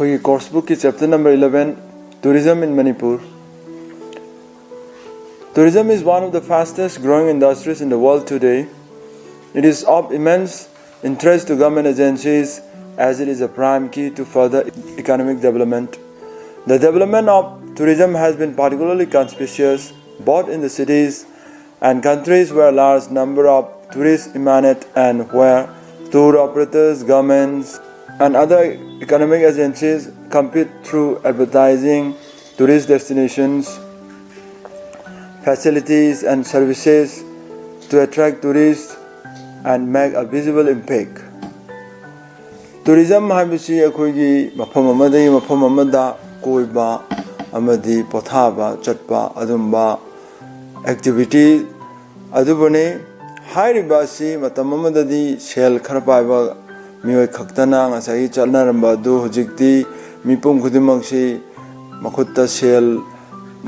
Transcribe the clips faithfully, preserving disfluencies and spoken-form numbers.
ꯑꯩꯈꯣꯏꯒꯤ course bookꯀꯤ chapter number eleven, Tourism in Manipur. Tourism is one of the fastest growing industries in the world today. It is of immense interest to government agencies as it is a prime key to further economic development. The development of tourism has been particularly conspicuous both in the cities and countries where a large number of tourists emanate and where tour operators, governments, and other economic agencies compete through advertising tourist destinations, facilities, and services to attract tourists and make a visible impact. Tourism ꯍꯥꯏꯕꯁꯤ ꯑꯩꯈꯣꯏꯒꯤ ꯃꯐꯝ ꯑꯃꯗꯒꯤ ꯃꯐꯝ ꯑꯃꯗ ꯀꯣꯏꯕ ꯑꯃꯗꯤ ꯄꯣꯊꯥꯕ ꯆꯠꯄ ꯑꯗꯨꯝꯕ activity ꯑꯗꯨꯕꯨꯅꯤ꯫ ꯍꯥꯏꯔꯤꯕ ꯑꯁꯤ ꯃꯇꯝ ꯑꯃꯗꯗꯤ ꯁꯦꯜ ꯈꯔ ꯄꯥꯏꯕ ꯃꯤꯑꯣꯏ ꯈꯛꯇꯅ ꯉꯁꯥꯏꯒꯤ ꯆꯠꯅꯔꯝꯕ ꯑꯗꯨ ꯍꯧꯖꯤꯛꯇꯤ ꯃꯤꯄꯨꯝ ꯈꯨꯗꯤꯡꯃꯛꯁꯤ ꯃꯈꯨꯠꯇ ꯁꯦꯜ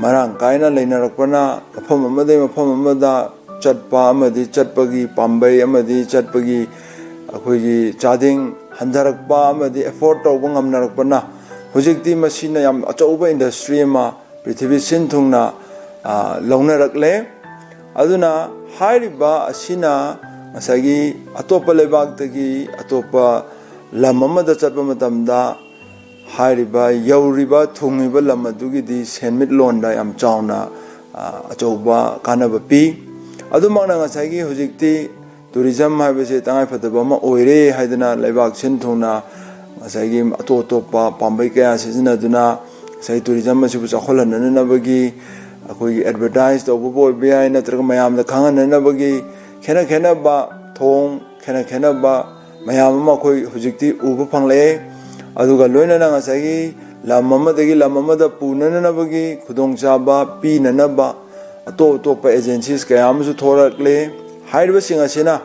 ꯃꯔꯥꯡ ꯀꯥꯏꯅ ꯂꯩꯅꯔꯛꯄꯅ ꯃꯐꯝ ꯑꯃꯗꯒꯤ ꯃꯐꯝ ꯑꯃꯗ ꯆꯠꯄ ꯑꯃꯗꯤ ꯆꯠꯄꯒꯤ ꯄꯥꯝꯕꯩ ꯑꯃꯗꯤ ꯆꯠꯄꯒꯤ ꯑꯩꯈꯣꯏꯒꯤ ꯆꯥꯗꯤꯡ ꯍꯟꯊꯔꯛꯄ ꯑꯃꯗꯤ afford ꯇꯧꯕ ꯉꯝꯅꯔꯛꯄꯅ ꯍꯧꯖꯤꯛꯇꯤ ꯃꯁꯤꯅ ꯌꯥꯝ ꯑꯆꯧꯕ industry ꯑꯃ ꯄ꯭ꯔꯤꯊꯤꯕꯤ ꯁꯤꯟ ꯊꯨꯡꯅ, ꯑ, ꯂꯧꯅꯔꯛꯂꯦ꯫ ꯑꯗꯨꯅ ꯍꯥꯏꯔꯤꯕ ꯑꯁꯤꯅ ꯉꯁꯥꯏꯒꯤ ꯑꯇꯣꯞꯄ ꯂꯩꯕꯥꯛꯇꯒꯤ ꯑꯇꯣꯞꯄ ꯂꯝ ꯑꯃꯗ ꯆꯠꯄ ꯃꯇꯝꯗ ꯍꯥꯏꯔꯤꯕ ꯌꯧꯔꯤꯕ ꯊꯨꯡꯉꯤꯕ ꯂꯝ ꯑꯗꯨꯒꯤꯗꯤ ꯁꯦꯟꯃꯤꯠꯂꯣꯟꯗ ꯌꯥꯝ ꯆꯥꯎꯅ, ꯑ, ꯑꯆꯧꯕ ꯀꯥꯟꯅꯕ ꯄꯤ꯫ ꯑꯗꯨꯃꯛꯅ ꯉꯁꯥꯏꯒꯤ ꯍꯧꯖꯤꯛꯇꯤ tourism ꯍꯥꯏꯕꯁꯦ ꯇꯉꯥꯏꯐꯗꯕ ꯑꯃ ꯑꯣꯏꯔꯦ ꯍꯥꯏꯗꯅ ꯂꯩꯕꯥꯛ ꯁꯤꯟ ꯊꯨꯡꯅ ꯉꯁꯥꯏꯒꯤ ꯑꯇꯣꯞ ꯑꯇꯣꯞꯄ ꯄꯥꯝꯕꯩ ꯀꯌꯥ ꯁꯤꯖꯤꯟꯅꯗꯨꯅ ꯉꯁꯥꯏ tourism ꯑꯁꯤꯕꯨ ꯆꯥꯎꯈꯠꯍꯟꯅꯅꯕꯒꯤ ꯑꯩꯈꯣꯏꯒꯤ advertise ꯇꯧꯕꯕꯨ ꯑꯣꯏꯕ ꯌꯥꯏ, ꯅꯠꯇ꯭ꯔꯒ ꯃꯌꯥꯝꯗ ꯈꯪꯍꯟꯅꯅꯕꯒꯤ ꯈꯦꯠꯅ ꯈꯦꯠꯅꯕ ꯊꯣꯡ, ꯈꯦꯠꯅ ꯈꯦꯠꯅꯕ ꯃꯌꯥꯝ ꯑꯃ ꯑꯩꯈꯣꯏ ꯍꯧꯖꯤꯛꯇꯤ ꯎꯕ ꯐꯪꯂꯛꯑꯦ꯫ ꯑꯗꯨꯒ ꯂꯣꯏꯅꯅ ꯉꯁꯥꯏꯒꯤ ꯂꯝ ꯑꯃꯗꯒꯤ ꯂꯝ ꯑꯃꯗ ꯄꯨꯅꯅꯕꯒꯤ ꯈꯨꯗꯣꯡꯆꯥꯕ ꯄꯤꯅꯅꯕ ꯑꯇꯣꯞ ꯑꯇꯣꯞꯄ agencies ꯀꯌꯥ ꯑꯃꯁꯨ ꯊꯣꯔꯛꯂꯦ꯫ ꯍꯥꯏꯔꯤꯕꯁꯤꯡ ꯑꯁꯤꯅ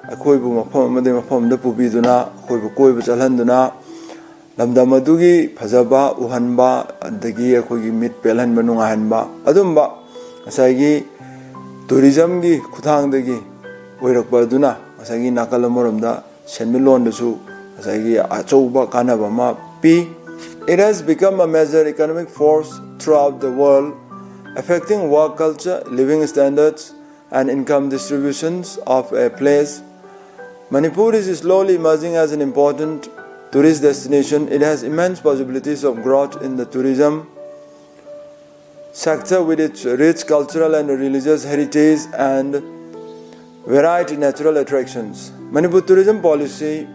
ꯑꯩꯈꯣꯏꯕꯨ ꯃꯐꯝ ꯑꯃꯗꯒꯤ ꯃꯐꯝ ꯑꯃꯗ ꯄꯨꯕꯤꯗꯨꯅ ꯑꯩꯈꯣꯏꯕꯨ ꯀꯣꯏꯕ ꯆꯠꯍꯟꯗꯨꯅ ꯂꯝꯗꯝ ꯑꯗꯨꯒꯤ ꯐꯖꯕ ꯎꯍꯟꯕ, ꯑꯗꯒꯤ ꯑꯩꯈꯣꯏꯒꯤ ꯃꯤꯠ ꯄꯦꯜꯍꯟꯕ, ꯅꯨꯡꯉꯥꯏꯍꯟꯕ, ꯑꯗꯨꯝꯕ ꯉꯁꯥꯏꯒꯤ tourismꯒꯤ ꯈꯨꯠꯊꯥꯡꯗꯒꯤ ꯑꯣꯏꯔꯛꯄ ꯑꯗꯨꯅ ꯉꯁꯥꯏꯒꯤ ꯅꯥꯀꯜ ꯑꯃꯔꯣꯝꯗ ꯁꯦꯟꯃꯤꯠꯂꯣꯟꯗꯁꯨ ꯉꯁꯥꯏꯒꯤ ꯑꯆꯧꯕ ꯀꯥꯟꯅꯕ ꯑꯃ ꯄꯤ꯫ It has become a major economic force throughout the world, affecting work culture, living standards, and income distributions of a place. Manipur is slowly emerging as an important tourist destination. It has immense possibilities of growth in the tourism sector with its rich cultural and religious heritage and varied natural attractions. Manipur tourism policy,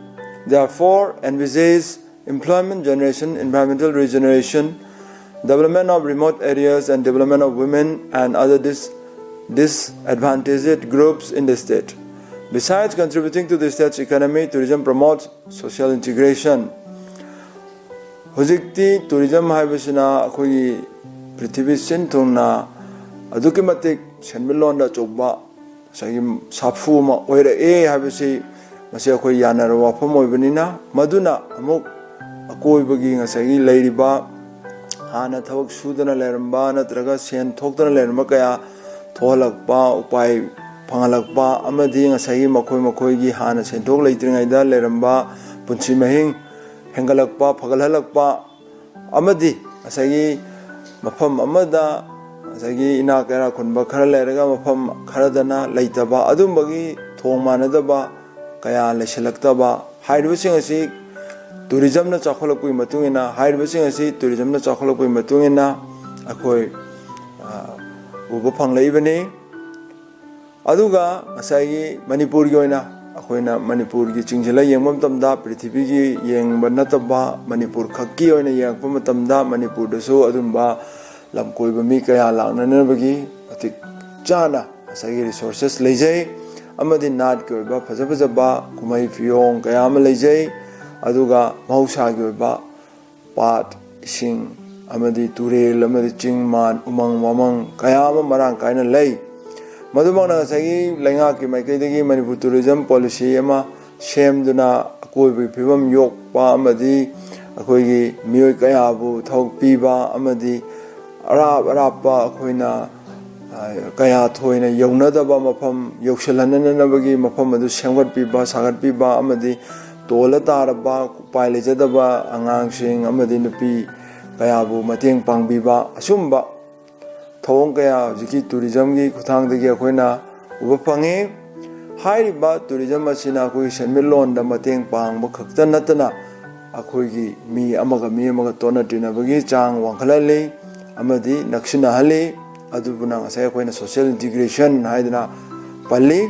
therefore, envisages employment generation, environmental regeneration, development of remote areas, and development of women and other dis- disadvantaged groups in the state. Besides contributing to the state's economy, tourism promotes social integration. ꯍꯧꯖꯤꯛꯇꯤ tourism ꯍꯥꯏꯕꯁꯤꯅ ꯑꯩꯈꯣꯏꯒꯤ ꯄ꯭ꯔꯤꯊꯤꯕꯤ ꯁꯤꯟ ꯊꯨꯡꯅ ꯑꯗꯨꯛꯀꯤ ꯃꯇꯤꯛ ꯁꯦꯟꯃꯤꯠꯂꯣꯟꯗ ꯑꯆꯧꯕ ꯉꯁꯥꯏꯒꯤ ꯁꯥꯐꯨ ꯑꯃ ꯑꯣꯏꯔꯛꯑꯦ ꯍꯥꯏꯕꯁꯤ ꯃꯁꯤ ꯑꯩꯈꯣꯏ ꯌꯥꯅꯔꯕ ꯋꯥꯐꯝ ꯑꯣꯏꯕꯅꯤꯅ, ꯃꯗꯨꯅ ꯑꯃꯨꯛ ꯑꯀꯣꯏꯕꯒꯤ ꯉꯁꯥꯏꯒꯤ ꯂꯩꯔꯤꯕ ꯍꯥꯟꯅ ꯊꯕꯛ ꯁꯨꯗꯅ ꯂꯩꯔꯝꯕ ꯅꯠꯇ꯭ꯔꯒ ꯁꯦꯟ ꯊꯣꯛꯇꯅ ꯂꯩꯔꯝꯕ ꯀꯌꯥ ꯊꯣꯛꯍꯜꯂꯛꯄ, ꯎꯄꯥꯏ ꯐꯪꯍꯜꯂꯛꯄ, ꯑꯃꯗꯤ ꯉꯁꯥꯏꯒꯤ ꯃꯈꯣꯏ ꯃꯈꯣꯏꯒꯤ ꯍꯥꯟꯅ ꯁꯦꯟꯊꯣꯛ ꯂꯩꯇ꯭ꯔꯤꯉꯩꯗ ꯂꯩꯔꯝꯕ ꯄꯨꯟꯁꯤ ꯃꯍꯤꯡ ꯍꯦꯟꯒꯠꯂꯛꯄ, ꯐꯒꯠꯍꯜꯂꯛꯄ, ꯑꯃꯗꯤ ꯉꯁꯥꯏꯒꯤ ꯃꯐꯝ ꯑꯃꯗ ꯉꯁꯥꯏꯒꯤ ꯏꯅꯥꯛ ꯀꯩꯔꯥꯛ ꯈꯨꯟꯕ ꯈꯔ ꯂꯩꯔꯒ ꯃꯐꯝ ꯈꯔꯗꯅ ꯂꯩꯇꯕ, ꯑꯗꯨꯝꯕꯒꯤ ꯊꯣꯡ ꯃꯥꯟꯅꯗꯕ ꯀꯌꯥ ꯂꯩꯁꯤꯜꯂꯛꯇꯕ, ꯍꯥꯏꯔꯤꯕꯁꯤꯡ ꯑꯁꯤ ꯇꯨꯔꯤꯖꯝꯅ ꯆꯥꯎꯈꯠꯂꯛꯄꯒꯤ ꯃꯇꯨꯡ ꯏꯟꯅ, ꯍꯥꯏꯔꯤꯕꯁꯤꯡ ꯑꯁꯤ ꯇꯨꯔꯤꯖꯝꯅ ꯆꯥꯎꯈꯠꯂꯛꯄꯒꯤ ꯃꯇꯨꯡ ꯏꯟꯅ ꯑꯩꯈꯣꯏ, ꯑ, ꯎꯕ ꯐꯪꯂꯛꯏꯕꯅꯤ꯫ ꯑꯗꯨꯒ ꯉꯁꯥꯏꯒꯤ ꯃꯅꯤꯄꯨꯔꯒꯤ ꯑꯣꯏꯅ ꯑꯩꯈꯣꯏꯅ ꯃꯅꯤꯄꯨꯔꯒꯤ ꯆꯤꯡꯁꯤꯜꯂ ꯌꯦꯡꯕ ꯃꯇꯝꯗ, ꯄ꯭ꯔꯤꯊꯤꯕꯤꯒꯤ ꯌꯦꯡꯕ ꯅꯠꯇꯕ ꯃꯅꯤꯄꯨꯔ ꯈꯛꯀꯤ ꯑꯣꯏꯅ ꯌꯦꯡꯉꯛꯄ ꯃꯇꯝꯗ, ꯃꯅꯤꯄꯨꯔꯗꯁꯨ ꯑꯗꯨꯝꯕ ꯂꯝ ꯀꯣꯏꯕ ꯃꯤ ꯀꯌꯥ ꯂꯥꯛꯅꯅꯕꯒꯤ ꯃꯇꯤꯛ ꯆꯥꯅ ꯉꯁꯥꯏꯒꯤ resources ꯂꯩꯖꯩ꯫ ꯑꯃꯗꯤ ꯅꯥꯠꯀꯤ ꯑꯣꯏꯕ ꯐꯖ ꯐꯖꯕ ꯀꯨꯝꯍꯩ ꯐꯤꯌꯣꯡ ꯀꯌꯥ ꯑꯃ ꯂꯩꯖꯩ꯫ ꯑꯗꯨꯒ ꯃꯍꯧꯁꯥꯒꯤ ꯑꯣꯏꯕ ꯄꯥꯠ, ꯏꯁꯤꯡ, ꯑꯃꯗꯤ ꯇꯨꯔꯦꯜ, ꯑꯃꯗꯤ ꯆꯤꯡ ꯃꯥꯟ, ꯎꯃꯪ ꯋꯥꯃꯪ ꯀꯌꯥ ꯑꯃ ꯃꯔꯥꯡ ꯀꯥꯏꯅ ꯂꯩ꯫ ꯃꯗꯨꯃꯛꯅ ꯉꯁꯥꯏꯒꯤ ꯂꯩꯉꯥꯛꯀꯤ ꯃꯥꯏꯀꯩꯗꯒꯤ ꯃꯅꯤꯄꯨꯔ tourism policy ꯑꯃ ꯁꯦꯝꯗꯨꯅ ꯑꯀꯣꯏꯕꯒꯤ ꯐꯤꯕꯝ ꯌꯣꯛꯄ ꯑꯃꯗꯤ ꯑꯩꯈꯣꯏꯒꯤ ꯃꯤꯑꯣꯏ ꯀꯌꯥꯕꯨ ꯊꯕꯛ ꯄꯤꯕ ꯑꯃꯗꯤ ꯑꯔꯥꯞ ꯑꯔꯥꯞꯄ ꯑꯩꯈꯣꯏꯅ, ꯑ, ꯀꯌꯥ ꯊꯣꯏꯅ ꯌꯧꯅꯗꯕ ꯃꯐꯝ ꯌꯧꯁꯤꯜꯍꯟꯅꯅꯕꯒꯤ ꯃꯐꯝ ꯑꯗꯨ ꯁꯦꯝꯒꯠꯄꯤꯕ, ꯁꯥꯒꯠꯄꯤꯕ ꯑꯃꯗꯤ ꯇꯣꯜꯂ ꯇꯥꯔꯕ, ꯎꯄꯥꯏ ꯂꯩꯖꯗꯕ ꯑꯉꯥꯡꯁꯤꯡ ꯑꯃꯗꯤ ꯅꯨꯄꯤ ꯀꯌꯥꯕꯨ ꯃꯇꯦꯡ ꯄꯥꯡꯕꯤꯕ, ꯑꯁꯨꯝꯕ ꯊꯧꯑꯣꯡ ꯀꯌꯥ ꯍꯧꯖꯤꯛꯀꯤ ꯇꯨꯔꯤꯖꯝꯒꯤ ꯈꯨꯠꯊꯥꯡꯗꯒꯤ ꯑꯩꯈꯣꯏꯅ ꯎꯕ ꯐꯪꯉꯤ꯫ ꯍꯥꯏꯔꯤꯕ ꯇꯨꯔꯤꯖꯝ ꯑꯁꯤꯅ ꯑꯩꯈꯣꯏꯒꯤ ꯁꯦꯟꯃꯤꯠꯂꯣꯟꯗ ꯃꯇꯦꯡ ꯄꯥꯡꯕ ꯈꯛꯇ ꯅꯠꯇꯅ, ꯑꯩꯈꯣꯏꯒꯤ ꯃꯤ ꯑꯃꯒ ꯃꯤ ꯑꯃꯒ ꯇꯣꯠꯅ ꯇꯤꯟꯅꯕꯒꯤ ꯆꯥꯡ ꯋꯥꯡꯈꯠꯍꯜꯂꯤ ꯑꯃꯗꯤ ꯅꯛꯁꯤꯟꯅꯍꯜꯂꯤ꯫ ꯑꯗꯨꯕꯨꯅ ꯉꯁꯥꯏ ꯑꯩꯈꯣꯏꯅ social integration ꯍꯥꯏꯗꯅ ꯄꯜꯂꯤ꯫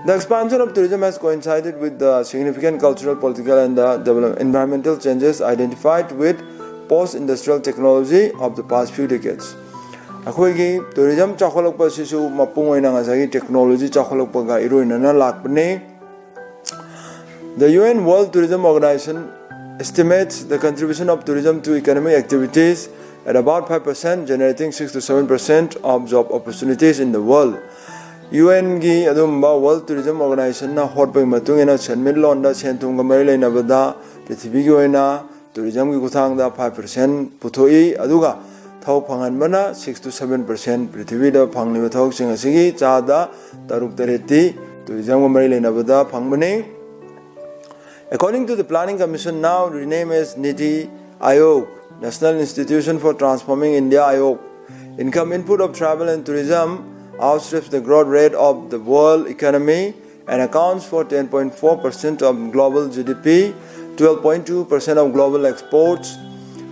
The expansion of tourism has coincided with the significant cultural, political and the develop-, environmental changes identified with post-industrial technology of the past few decades. ꯑꯩꯈꯣꯏꯒꯤ ꯇꯨꯔꯤꯖꯝ ꯆꯥꯎꯈꯠꯂꯛꯄ ꯑꯁꯤꯁꯨ ꯃꯄꯨꯡ ꯑꯣꯏꯅ ꯉꯁꯥꯏꯒꯤ technology ꯆꯥꯎꯈꯠꯂꯛꯄꯒ ꯏꯔꯣꯏꯅꯅ ꯂꯥꯛꯄꯅꯤ꯫ The U N World Tourism Organization estimates the contribution of tourism to economic activities at about five percent, generating six to seven percent of job opportunities in the world. U N ꯒꯤ ꯑꯗꯨꯒꯨꯝꯕ World Tourism Organization ꯅ ꯍꯣꯠꯄꯒꯤ ꯃꯇꯨꯡ ꯏꯟꯅ ꯁꯦꯟꯃꯤꯠꯂꯣꯟꯗ ꯁꯦꯟ ꯊꯨꯝꯒ ꯃꯔꯤ ꯂꯩꯅꯕꯗ ꯄ꯭ꯔꯤꯊꯤꯕꯤꯒꯤ ꯑꯣꯏꯅ ꯇꯨꯔꯤꯖꯝꯒꯤ ꯈꯨꯠꯊꯥꯡꯗ five percent ꯄꯨꯊꯣꯛꯏ, ꯑꯗꯨꯒ ꯊꯕꯛ ꯐꯪꯍꯟꯕꯅ six to seven percent, ꯄ꯭ꯔꯤꯊꯤꯕꯤꯗ ꯐꯪꯂꯤꯕ ꯊꯕꯛꯁꯤꯡ ꯑꯁꯤꯒꯤ ꯆꯥꯗ ꯇꯔꯨꯛ ꯇꯔꯦꯠꯇꯤ ꯇꯨꯔꯤꯖꯝꯒ ꯃꯔꯤ ꯂꯩꯅꯕꯗ ꯐꯪꯕꯅꯤ꯫ According to the Planning Commission, now renamed as NITI Aayog, National Institution for Transforming India Aayog, income input of travel and tourism outstrips the growth rate of the world economy and accounts for ten point four percent of global G D P, twelve point two percent of global exports,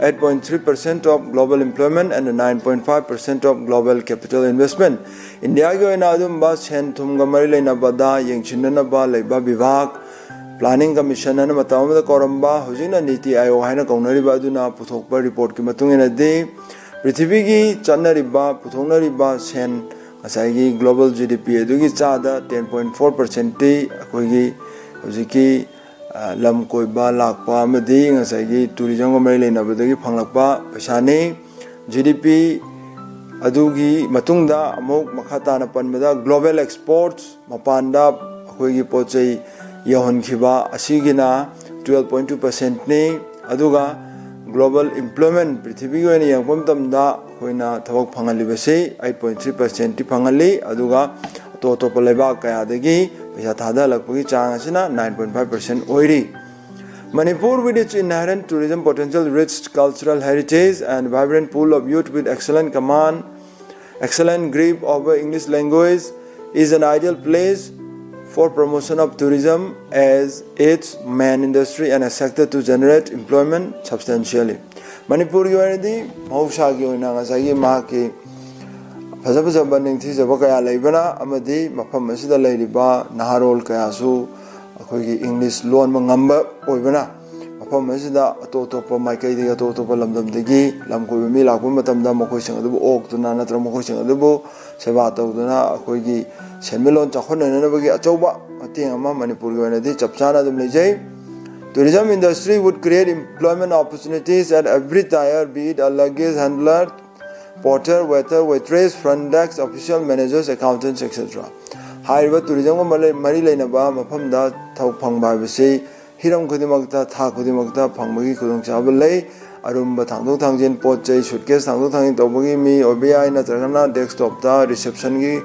eight point three percent of global employment and nine point five percent of global capital investment. ꯏꯟꯗꯤꯌꯥꯒꯤ ꯑꯣꯏꯅ ꯑꯗꯨꯝꯕ ꯁꯦꯟ ꯊꯨꯝꯒ ꯃꯔꯤ ꯂꯩꯅꯕꯗ ꯌꯦꯡꯁꯤꯟꯅꯅꯕ ꯂꯩꯕ ꯕꯤꯚꯥꯒ, Planning Commission ꯍꯥꯏꯅ ꯃꯇꯝ ꯑꯃꯗ ꯀꯧꯔꯝꯕ, ꯍꯧꯖꯤꯛꯅ NITI Aayog ꯍꯥꯏꯅ ꯀꯧꯅꯔꯤꯕ ꯑꯗꯨꯅ ꯄꯨꯊꯣꯛꯄ ꯔꯤꯄꯣꯔꯠꯀꯤ ꯃꯇꯨꯡ ꯏꯟꯅꯗꯤ, ꯄ꯭ꯔꯤꯊꯤꯕꯤꯒꯤ ꯆꯠꯅꯔꯤꯕ, ꯄꯨꯊꯣꯛꯅꯔꯤꯕ ꯁꯦꯟ, ꯉꯁꯥꯏꯒꯤ global G D P ꯑꯗꯨꯒꯤ ꯆꯥꯗ ten point four percent T ꯑꯩꯈꯣꯏꯒꯤ ꯍꯧꯖꯤꯛꯀꯤ, ꯑ, ꯂꯝ ꯀꯣꯏꯕ ꯂꯥꯛꯄ ꯑꯃꯗꯤ ꯉꯁꯥꯏꯒꯤ ꯇꯨꯔꯤꯖꯝꯒ ꯃꯔꯤ ꯂꯩꯅꯕꯗꯒꯤ ꯐꯪꯂꯛꯄ ꯄꯩꯁꯥꯅꯤ꯫ G D P ꯑꯗꯨꯒꯤ ꯃꯇꯨꯡꯗ ꯑꯃꯨꯛ ꯃꯈꯥ ꯇꯥꯅ ꯄꯟꯕꯗ global exports, ꯃꯄꯥꯟꯗ ꯑꯩꯈꯣꯏꯒꯤ ꯄꯣꯠ ꯆꯩ ꯌꯧꯍꯟꯈꯤꯕ, ꯑꯁꯤꯒꯤꯅ twelve point two percent ꯅꯤ꯫ ꯑꯗꯨꯒ global employment, ꯄ꯭ꯔꯤꯊꯤꯕꯤꯒꯤ ꯑꯣꯏꯅ ꯌꯦꯡꯉꯛꯄ ꯃꯇꯝꯗ ꯑꯩꯈꯣꯏꯅ ꯊꯕꯛ ꯐꯪꯍꯜꯂꯤꯕꯁꯤ eight point three percent T ꯐꯪꯍꯜꯂꯤ꯫ ꯑꯗꯨꯒ ꯑꯇꯣꯞ ꯑꯇꯣꯞꯄ ꯂꯩꯕꯥꯛ ꯀꯌꯥꯗꯒꯤ ꯄꯩꯁꯥ ꯊꯥꯗꯍꯜꯂꯛꯄꯒꯤ ꯆꯥꯡ ꯑꯁꯤꯅ nine point five percent ꯑꯣꯏꯔꯤ꯫ Manipur, with its inherent tourism potential, rich cultural heritage, and vibrant pool of youth with excellent command, excellent grip over English language, is an ideal place for promotion of tourism as its main industry and a sector to generate employment substantially. ꯃꯅꯤꯄꯨꯔꯒꯤ ꯑꯣꯏꯅꯗꯤ ꯃꯍꯧꯁꯥꯒꯤ ꯑꯣꯏꯅ ꯉꯁꯥꯏꯒꯤ ꯃꯍꯥꯛꯀꯤ ꯐꯖ ꯐꯖꯕ ꯅꯤꯡꯊꯤꯖꯕ ꯀꯌꯥ ꯂꯩꯕꯅ ꯑꯃꯗꯤ ꯃꯐꯝ ꯑꯁꯤꯗ ꯂꯩꯔꯤꯕ ꯅꯍꯥꯔꯣꯜ ꯀꯌꯥꯁꯨ ꯑꯩꯈꯣꯏꯒꯤ ꯏꯪꯂꯤꯁ ꯂꯣꯟꯕ ꯉꯝꯕ ꯑꯣꯏꯕꯅ ꯃꯐꯝ ꯑꯁꯤꯗ ꯑꯇꯣꯞ ꯑꯇꯣꯞꯄ ꯃꯥꯏꯀꯩꯗꯒꯤ, ꯑꯇꯣꯞ ꯑꯇꯣꯞꯄ ꯂꯝꯗꯝꯗꯒꯤ ꯂꯝ ꯀꯣꯏꯕ ꯃꯤ ꯂꯥꯛꯄ ꯃꯇꯝꯗ ꯃꯈꯣꯏꯁꯤꯡ ꯑꯗꯨꯕꯨ ꯑꯣꯛꯇꯨꯅ ꯅꯠꯇ꯭ꯔꯒ ꯃꯈꯣꯏꯁꯤꯡ ꯑꯗꯨꯕꯨ ꯁꯦꯕꯥ ꯇꯧꯗꯨꯅ ꯑꯩꯈꯣꯏꯒꯤ ꯁꯦꯟꯃꯤꯠꯂꯣꯟ ꯆꯥꯎꯈꯠꯅꯅꯕꯒꯤ ꯑꯆꯧꯕ ꯃꯇꯦꯡ ꯑꯃ ꯃꯅꯤꯄꯨꯔꯒꯤ ꯑꯣꯏꯅꯗꯤ ꯆꯞ ꯆꯥꯅ ꯑꯗꯨꯝ ꯂꯩꯖꯩ꯫ Tourism industry would create employment opportunities at every tier, be it a luggage handler, porter, waiter, waitress, front desk, official managers, accountants, et cetera. ꯍꯥꯏꯔꯤꯕ ꯇꯨꯔꯤꯖꯝꯒ ꯃꯔꯤ ꯂꯩꯅꯕ ꯃꯐꯝꯗ ꯊꯕꯛ ꯐꯪꯕ ꯍꯥꯏꯕꯁꯤ ꯍꯤꯔꯝ ꯈꯨꯗꯤꯡꯃꯛꯇ, ꯊꯥꯛ ꯈꯨꯗꯤꯡꯃꯛꯇ ꯐꯪꯕꯒꯤ ꯈꯨꯗꯣꯡꯆꯥꯕ ꯂꯩ꯫ ꯑꯔꯨꯝꯕ ꯊꯥꯡꯗꯣꯛ ꯊꯥꯡꯖꯤꯟ, ꯄꯣꯠ ꯆꯩ, ꯁꯨꯠꯀꯦꯁ ꯊꯥꯡꯗꯣꯛ ꯊꯥꯡꯖꯤꯟ ꯇꯧꯕꯒꯤ ꯃꯤ ꯑꯣꯏꯕ ꯌꯥꯏ, ꯅꯠꯇ꯭ꯔꯒꯅ ꯗꯦꯁꯛꯇꯣꯞꯇ ꯔꯤꯁꯦꯞꯁꯟꯒꯤ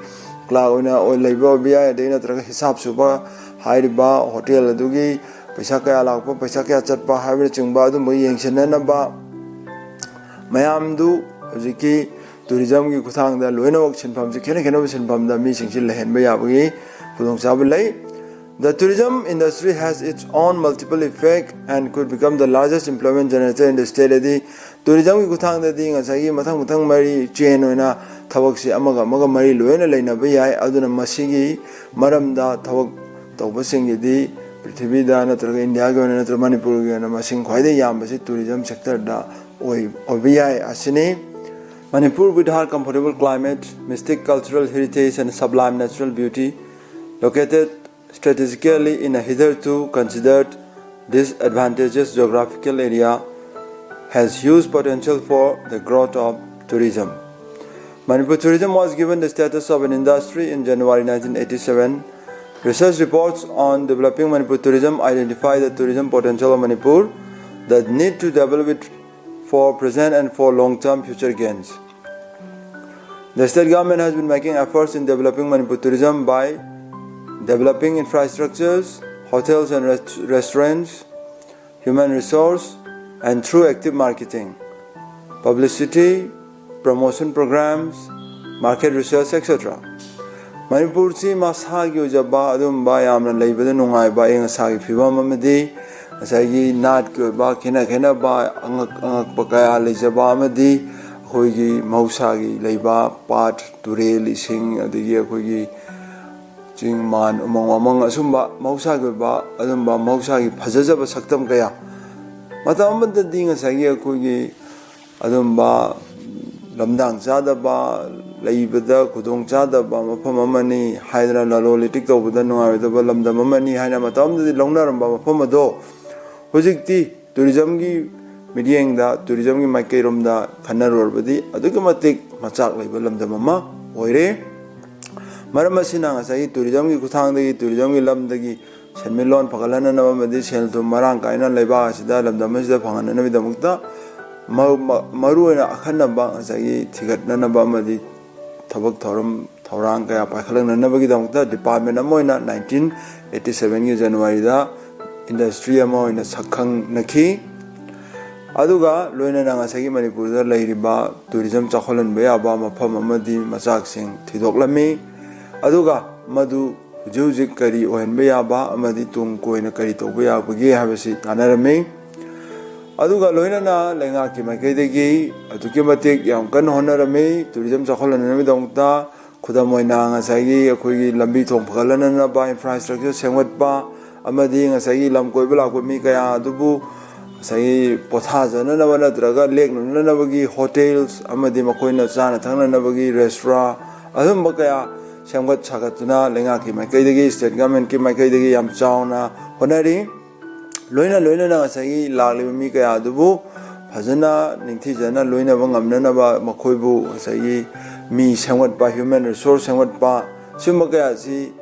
ꯀ꯭ꯂꯥꯔꯛ ꯑꯣꯏꯅ ꯑꯣꯏ-, ꯂꯩꯕ ꯑꯣꯏꯕ ꯌꯥꯏ, ꯑꯗꯩ ꯅꯠꯇ꯭ꯔꯒ ꯍꯤꯁꯥꯞ ꯁꯨꯕ ꯍꯥꯏꯔꯤꯕ ꯍꯣꯇꯦꯜ ꯑꯗꯨꯒꯤ ꯄꯩꯁꯥ ꯀꯌꯥ ꯂꯥꯛꯄ, ꯄꯩꯁꯥ ꯀꯌꯥ ꯆꯠꯄ ꯍꯥꯏꯕꯅꯆꯤꯡꯕ ꯑꯗꯨꯝꯕ ꯌꯦꯡꯁꯤꯟꯅꯅꯕ ꯃꯌꯥꯝꯗꯨ ꯍꯧꯖꯤꯛꯀꯤ ꯇꯨꯔꯤꯖꯝꯒꯤ ꯈꯨꯠꯊꯥꯡꯗ ꯂꯣꯏꯅꯃꯛ ꯁꯤꯟꯐꯝꯁꯤ ꯈꯦꯠꯅ ꯈꯦꯠꯅꯕ ꯁꯤꯟꯐꯝꯗ ꯃꯤꯁꯤꯡꯁꯤ ꯂꯩꯍꯟꯕ ꯌꯥꯕꯒꯤ ꯈꯨꯗꯣꯡꯆꯥꯕ ꯂꯩ꯫ The tourism industry has its own multiple effect and could become the largest employment generator in the state. ꯍꯥꯏꯗꯤ ꯇꯨꯔꯤꯖꯝꯒꯤ ꯈꯨꯠꯊꯥꯡꯗꯗꯤ ꯉꯁꯥꯏꯒꯤ ꯃꯊꯪ ꯃꯊꯪ ꯃꯔꯤ ꯆꯦꯟ ꯑꯣꯏꯅ ꯊꯕꯛꯁꯤ ꯑꯃꯒ ꯑꯃꯒ ꯃꯔꯤ ꯂꯣꯏꯅ ꯂꯩꯅꯕ ꯌꯥꯏ꯫ ꯑꯗꯨꯅ ꯃꯁꯤꯒꯤ ꯃꯔꯝꯗ ꯊꯕꯛ ꯇꯧꯕꯁꯤꯡꯒꯤꯗꯤ ꯄ꯭ꯔꯤꯊꯤꯕꯤꯗ ꯅꯠꯇ꯭ꯔꯒ ꯏꯟꯗꯤꯌꯥꯒꯤ ꯑꯣꯏꯅ ꯅꯠꯇ꯭ꯔꯒ ꯃꯅꯤꯄꯨꯔꯒꯤ ꯑꯣꯏꯅ ꯃꯁꯤꯡ ꯈ꯭ꯋꯥꯏꯗꯒꯤ ꯌꯥꯝꯕꯁꯤ ꯇꯨꯔꯤꯖꯝ ꯁꯦꯛꯇꯔꯗ ꯑꯣꯏ-, ꯑꯣꯏꯕ ꯌꯥꯏ ꯑꯁꯤꯅꯤ꯫ Manipur, with her comfortable climate, mystic cultural heritage and sublime natural beauty, located strategically in a hitherto considered disadvantaged geographical area, has huge potential for the growth of tourism. Manipur tourism was given the status of an industry in January nineteen eighty-seven. Research reports on developing Manipur tourism identify the tourism potential of Manipur, the need to develop it for present and for long-term future gains. The state government has been making efforts in developing Manipur tourism by developing infrastructures, hotels and rest- restaurants, human resource, and through active marketing, publicity, promotion programs, market research, et cetera. ꯃꯅꯤꯄꯨꯔꯁꯤ ꯃꯁꯥꯒꯤ ꯑꯣꯏꯖꯕ ꯑꯗꯨꯝꯕ ꯌꯥꯝꯅ ꯂꯩꯕꯗ ꯅꯨꯡꯉꯥꯏꯕ ꯑꯏꯪ ꯑꯁꯥꯒꯤ ꯐꯤꯕꯝ ꯑꯃꯗꯤ ꯉꯁꯥꯏꯒꯤ ꯅꯥꯠꯀꯤ ꯑꯣꯏꯕ ꯈꯦꯠꯅ ꯈꯦꯠꯅꯕ ꯑꯉꯛ ꯑꯉꯛꯄ ꯀꯌꯥ ꯂꯩꯖꯕ ꯑꯃꯗꯤ ꯑꯩꯈꯣꯏꯒꯤ ꯃꯍꯧꯁꯥꯒꯤ ꯂꯩꯕ ꯄꯥꯠ, ꯇꯨꯔꯦꯜ, ꯏꯁꯤꯡ, ꯑꯗꯒꯤ ꯑꯩꯈꯣꯏꯒꯤ ꯆꯤꯡ, ꯃꯥꯟ, ꯎꯃꯪ ꯋꯥꯃꯪ, ꯑꯁꯨꯝꯕ ꯃꯍꯧꯁꯥꯒꯤ ꯑꯣꯏꯕ ꯑꯗꯨꯝꯕ ꯃꯍꯧꯁꯥꯒꯤ ꯐꯖꯖꯕ ꯁꯛꯇꯝ ꯀꯌꯥ, ꯃꯇꯝ ꯑꯃꯗꯗꯤ ꯉꯁꯥꯏꯒꯤ ꯑꯩꯈꯣꯏꯒꯤ ꯑꯗꯨꯝꯕ ꯂꯝꯗꯥꯡ ꯆꯥꯗꯕ, ꯂꯩꯕꯗ ꯈꯨꯗꯣꯡ ꯆꯥꯗꯕ ꯃꯐꯝ ꯑꯃꯅꯤ ꯍꯥꯏꯗꯅ, ꯂꯂꯣꯟ ꯏꯇꯤꯛ ꯇꯧꯕꯗ ꯅꯨꯡꯉꯥꯏꯔꯣꯏꯗꯕ ꯂꯝꯗꯝ ꯑꯃꯅꯤ ꯍꯥꯏꯅ ꯃꯇꯝ ꯑꯃꯗꯗꯤ ꯂꯧꯅꯔꯝꯕ ꯃꯐꯝ ꯑꯗꯣ, ꯍꯧꯖꯤꯛꯇꯤ ꯇꯨꯔꯤꯖꯝꯒꯤ ꯃꯤꯠꯌꯦꯡꯗ, ꯇꯨꯔꯤꯖꯝꯒꯤ ꯃꯥꯏꯀꯩꯔꯣꯝꯗ ꯈꯟꯅꯔꯨꯔꯕꯗꯤ ꯑꯗꯨꯛꯀꯤ ꯃꯇꯤꯛ ꯃꯆꯥꯛ ꯂꯩꯕ ꯂꯝꯗꯝ ꯑꯃ ꯑꯣꯏꯔꯦ꯫ ꯃꯔꯝ ꯑꯁꯤꯅ ꯉꯁꯥꯏꯒꯤ ꯇꯨꯔꯤꯖꯝꯒꯤ ꯈꯨꯠꯊꯥꯡꯗꯒꯤ, ꯇꯨꯔꯤꯖꯝꯒꯤ ꯂꯝꯗꯒꯤ ꯁꯦꯟꯃꯤꯠꯂꯣꯟ ꯐꯒꯠꯍꯟꯅꯅꯕ ꯑꯃꯗꯤ ꯁꯦꯜ ꯊꯨꯝ ꯃꯔꯥꯡ ꯀꯥꯏꯅ ꯂꯩꯕꯥꯛ ꯑꯁꯤꯗ, ꯂꯝꯗꯝ ꯑꯁꯤꯗ ꯐꯪꯍꯟꯅꯅꯕꯒꯤꯗꯃꯛꯇ ꯃ- ꯃ- ꯃꯔꯨꯑꯣꯏꯅ ꯑꯈꯟꯅꯕ ꯉꯁꯥꯏꯒꯤ ꯊꯤꯒꯠꯅꯅꯕ ꯑꯃꯗꯤ ꯊꯕꯛ ꯊꯧꯔꯝ ꯊꯧꯔꯥꯡ ꯀꯌꯥ ꯄꯥꯏꯈꯠꯂꯛꯅꯅꯕꯒꯤꯗꯃꯛꯇ ꯗꯤꯄꯥꯔꯠꯃꯦꯟ ꯑꯃ ꯑꯣꯏꯅ ꯅꯥꯏꯟꯇꯤꯟ ꯑꯩꯠꯇꯤ ꯁꯚꯦꯟꯒꯤ ꯖꯅꯋꯥꯔꯤꯗ ꯏꯟꯗꯁꯇ꯭ꯔꯤ ꯑꯃ ꯑꯣꯏꯅ ꯁꯛꯈꯪꯅꯈꯤ꯫ ꯑꯗꯨꯒ ꯂꯣꯏꯅꯅ ꯉꯁꯥꯏꯒꯤ ꯃꯅꯤꯄꯨꯔꯗ ꯂꯩꯔꯤꯕ ꯇꯨꯔꯤꯖꯝ ꯆꯥꯎꯈꯠꯍꯟꯕ ꯌꯥꯕ ꯃꯐꯝ ꯑꯃꯗꯤ ꯃꯆꯥꯛꯁꯤꯡ ꯊꯤꯗꯣꯛꯂꯝꯃꯤ꯫ ꯑꯗꯨꯒ ꯃꯗꯨ ꯍꯧꯖꯤꯛ ꯍꯧꯖꯤꯛ ꯀꯔꯤ ꯑꯣꯏꯍꯟꯕ ꯌꯥꯕ ꯑꯃꯗꯤ ꯇꯨꯡ ꯀꯣꯏꯅ ꯀꯔꯤ ꯇꯧꯕ ꯌꯥꯕꯒꯦ ꯍꯥꯏꯕꯁꯤ ꯇꯥꯟꯅꯔꯝꯃꯤ꯫ ꯑꯗꯨꯒ ꯂꯣꯏꯅꯅ ꯂꯩꯉꯥꯛꯀꯤ ꯃꯥꯏꯀꯩꯗꯒꯤ ꯑꯗꯨꯛꯀꯤ ꯃꯇꯤꯛ ꯌꯥꯝ ꯀꯟꯅ ꯍꯣꯠꯅꯔꯝꯃꯤ ꯇꯨꯔꯤꯖꯝ ꯆꯥꯎꯈꯠꯍꯟꯅꯕꯒꯤꯗꯃꯛꯇ꯫ ꯈꯨꯗꯝ ꯑꯣꯏꯅ ꯉꯁꯥꯏꯒꯤ ꯑꯩꯈꯣꯏꯒꯤ ꯂꯝꯕꯤ ꯊꯣꯡ ꯐꯒꯠꯍꯟꯅꯅꯕ, ꯏꯟꯐ꯭ꯔꯥꯁ꯭ꯇ꯭ꯔꯛꯆꯔ ꯁꯦꯝꯒꯠꯄ, ꯑꯃꯗꯤ ꯉꯁꯥꯏꯒꯤ ꯂꯝ ꯀꯣꯏꯕ ꯂꯥꯛꯄ ꯃꯤ ꯀꯌꯥ ꯑꯗꯨꯕꯨ ꯉꯁꯥꯏꯒꯤ ꯄꯣꯊꯥꯖꯅꯅꯕ ꯅꯠꯇ꯭ꯔꯒ ꯂꯦꯛꯅꯅꯅꯕꯒꯤ ꯍꯣꯇꯦꯜꯁ ꯑꯃꯗꯤ ꯃꯈꯣꯏꯅ ꯆꯥꯅ ꯊꯛꯅꯅꯕꯒꯤ ꯔꯦꯁꯇꯨꯔꯥ, ꯑꯗꯨꯝꯕ ꯀꯌꯥ ꯁꯦꯝꯒꯠ ꯁꯥꯒꯠꯇꯨꯅ ꯂꯩꯉꯥꯛꯀꯤ ꯃꯥꯏꯀꯩꯗꯒꯤ, ꯁ꯭ꯇꯦꯠ ꯒꯃꯦꯟꯠꯀꯤ ꯃꯥꯏꯀꯩꯗꯒꯤ ꯌꯥꯝ ꯆꯥꯎꯅ ꯍꯣꯠꯅꯔꯤ꯫ ꯂꯣꯏꯅ ꯂꯣꯏꯅꯅ ꯉꯁꯥꯏꯒꯤ ꯂꯥꯛꯂꯤꯕ ꯃꯤ ꯀꯌꯥ ꯑꯗꯨꯕꯨ ꯐꯖꯅ ꯅꯤꯡꯊꯤꯖꯅ ꯂꯣꯏꯅꯕ ꯉꯝꯅꯅꯕ, ꯃꯈꯣꯏꯕꯨ ꯉꯁꯥꯏꯒꯤ ꯃꯤ ꯁꯦꯝꯒꯠꯄ, ꯍ꯭ꯌꯨꯃꯦꯟ ꯔꯤꯁꯣꯔꯁ ꯁꯦꯝꯒꯠꯄ, ꯁꯤꯒꯨꯝꯕ ꯀꯌꯥ ꯑꯁꯤ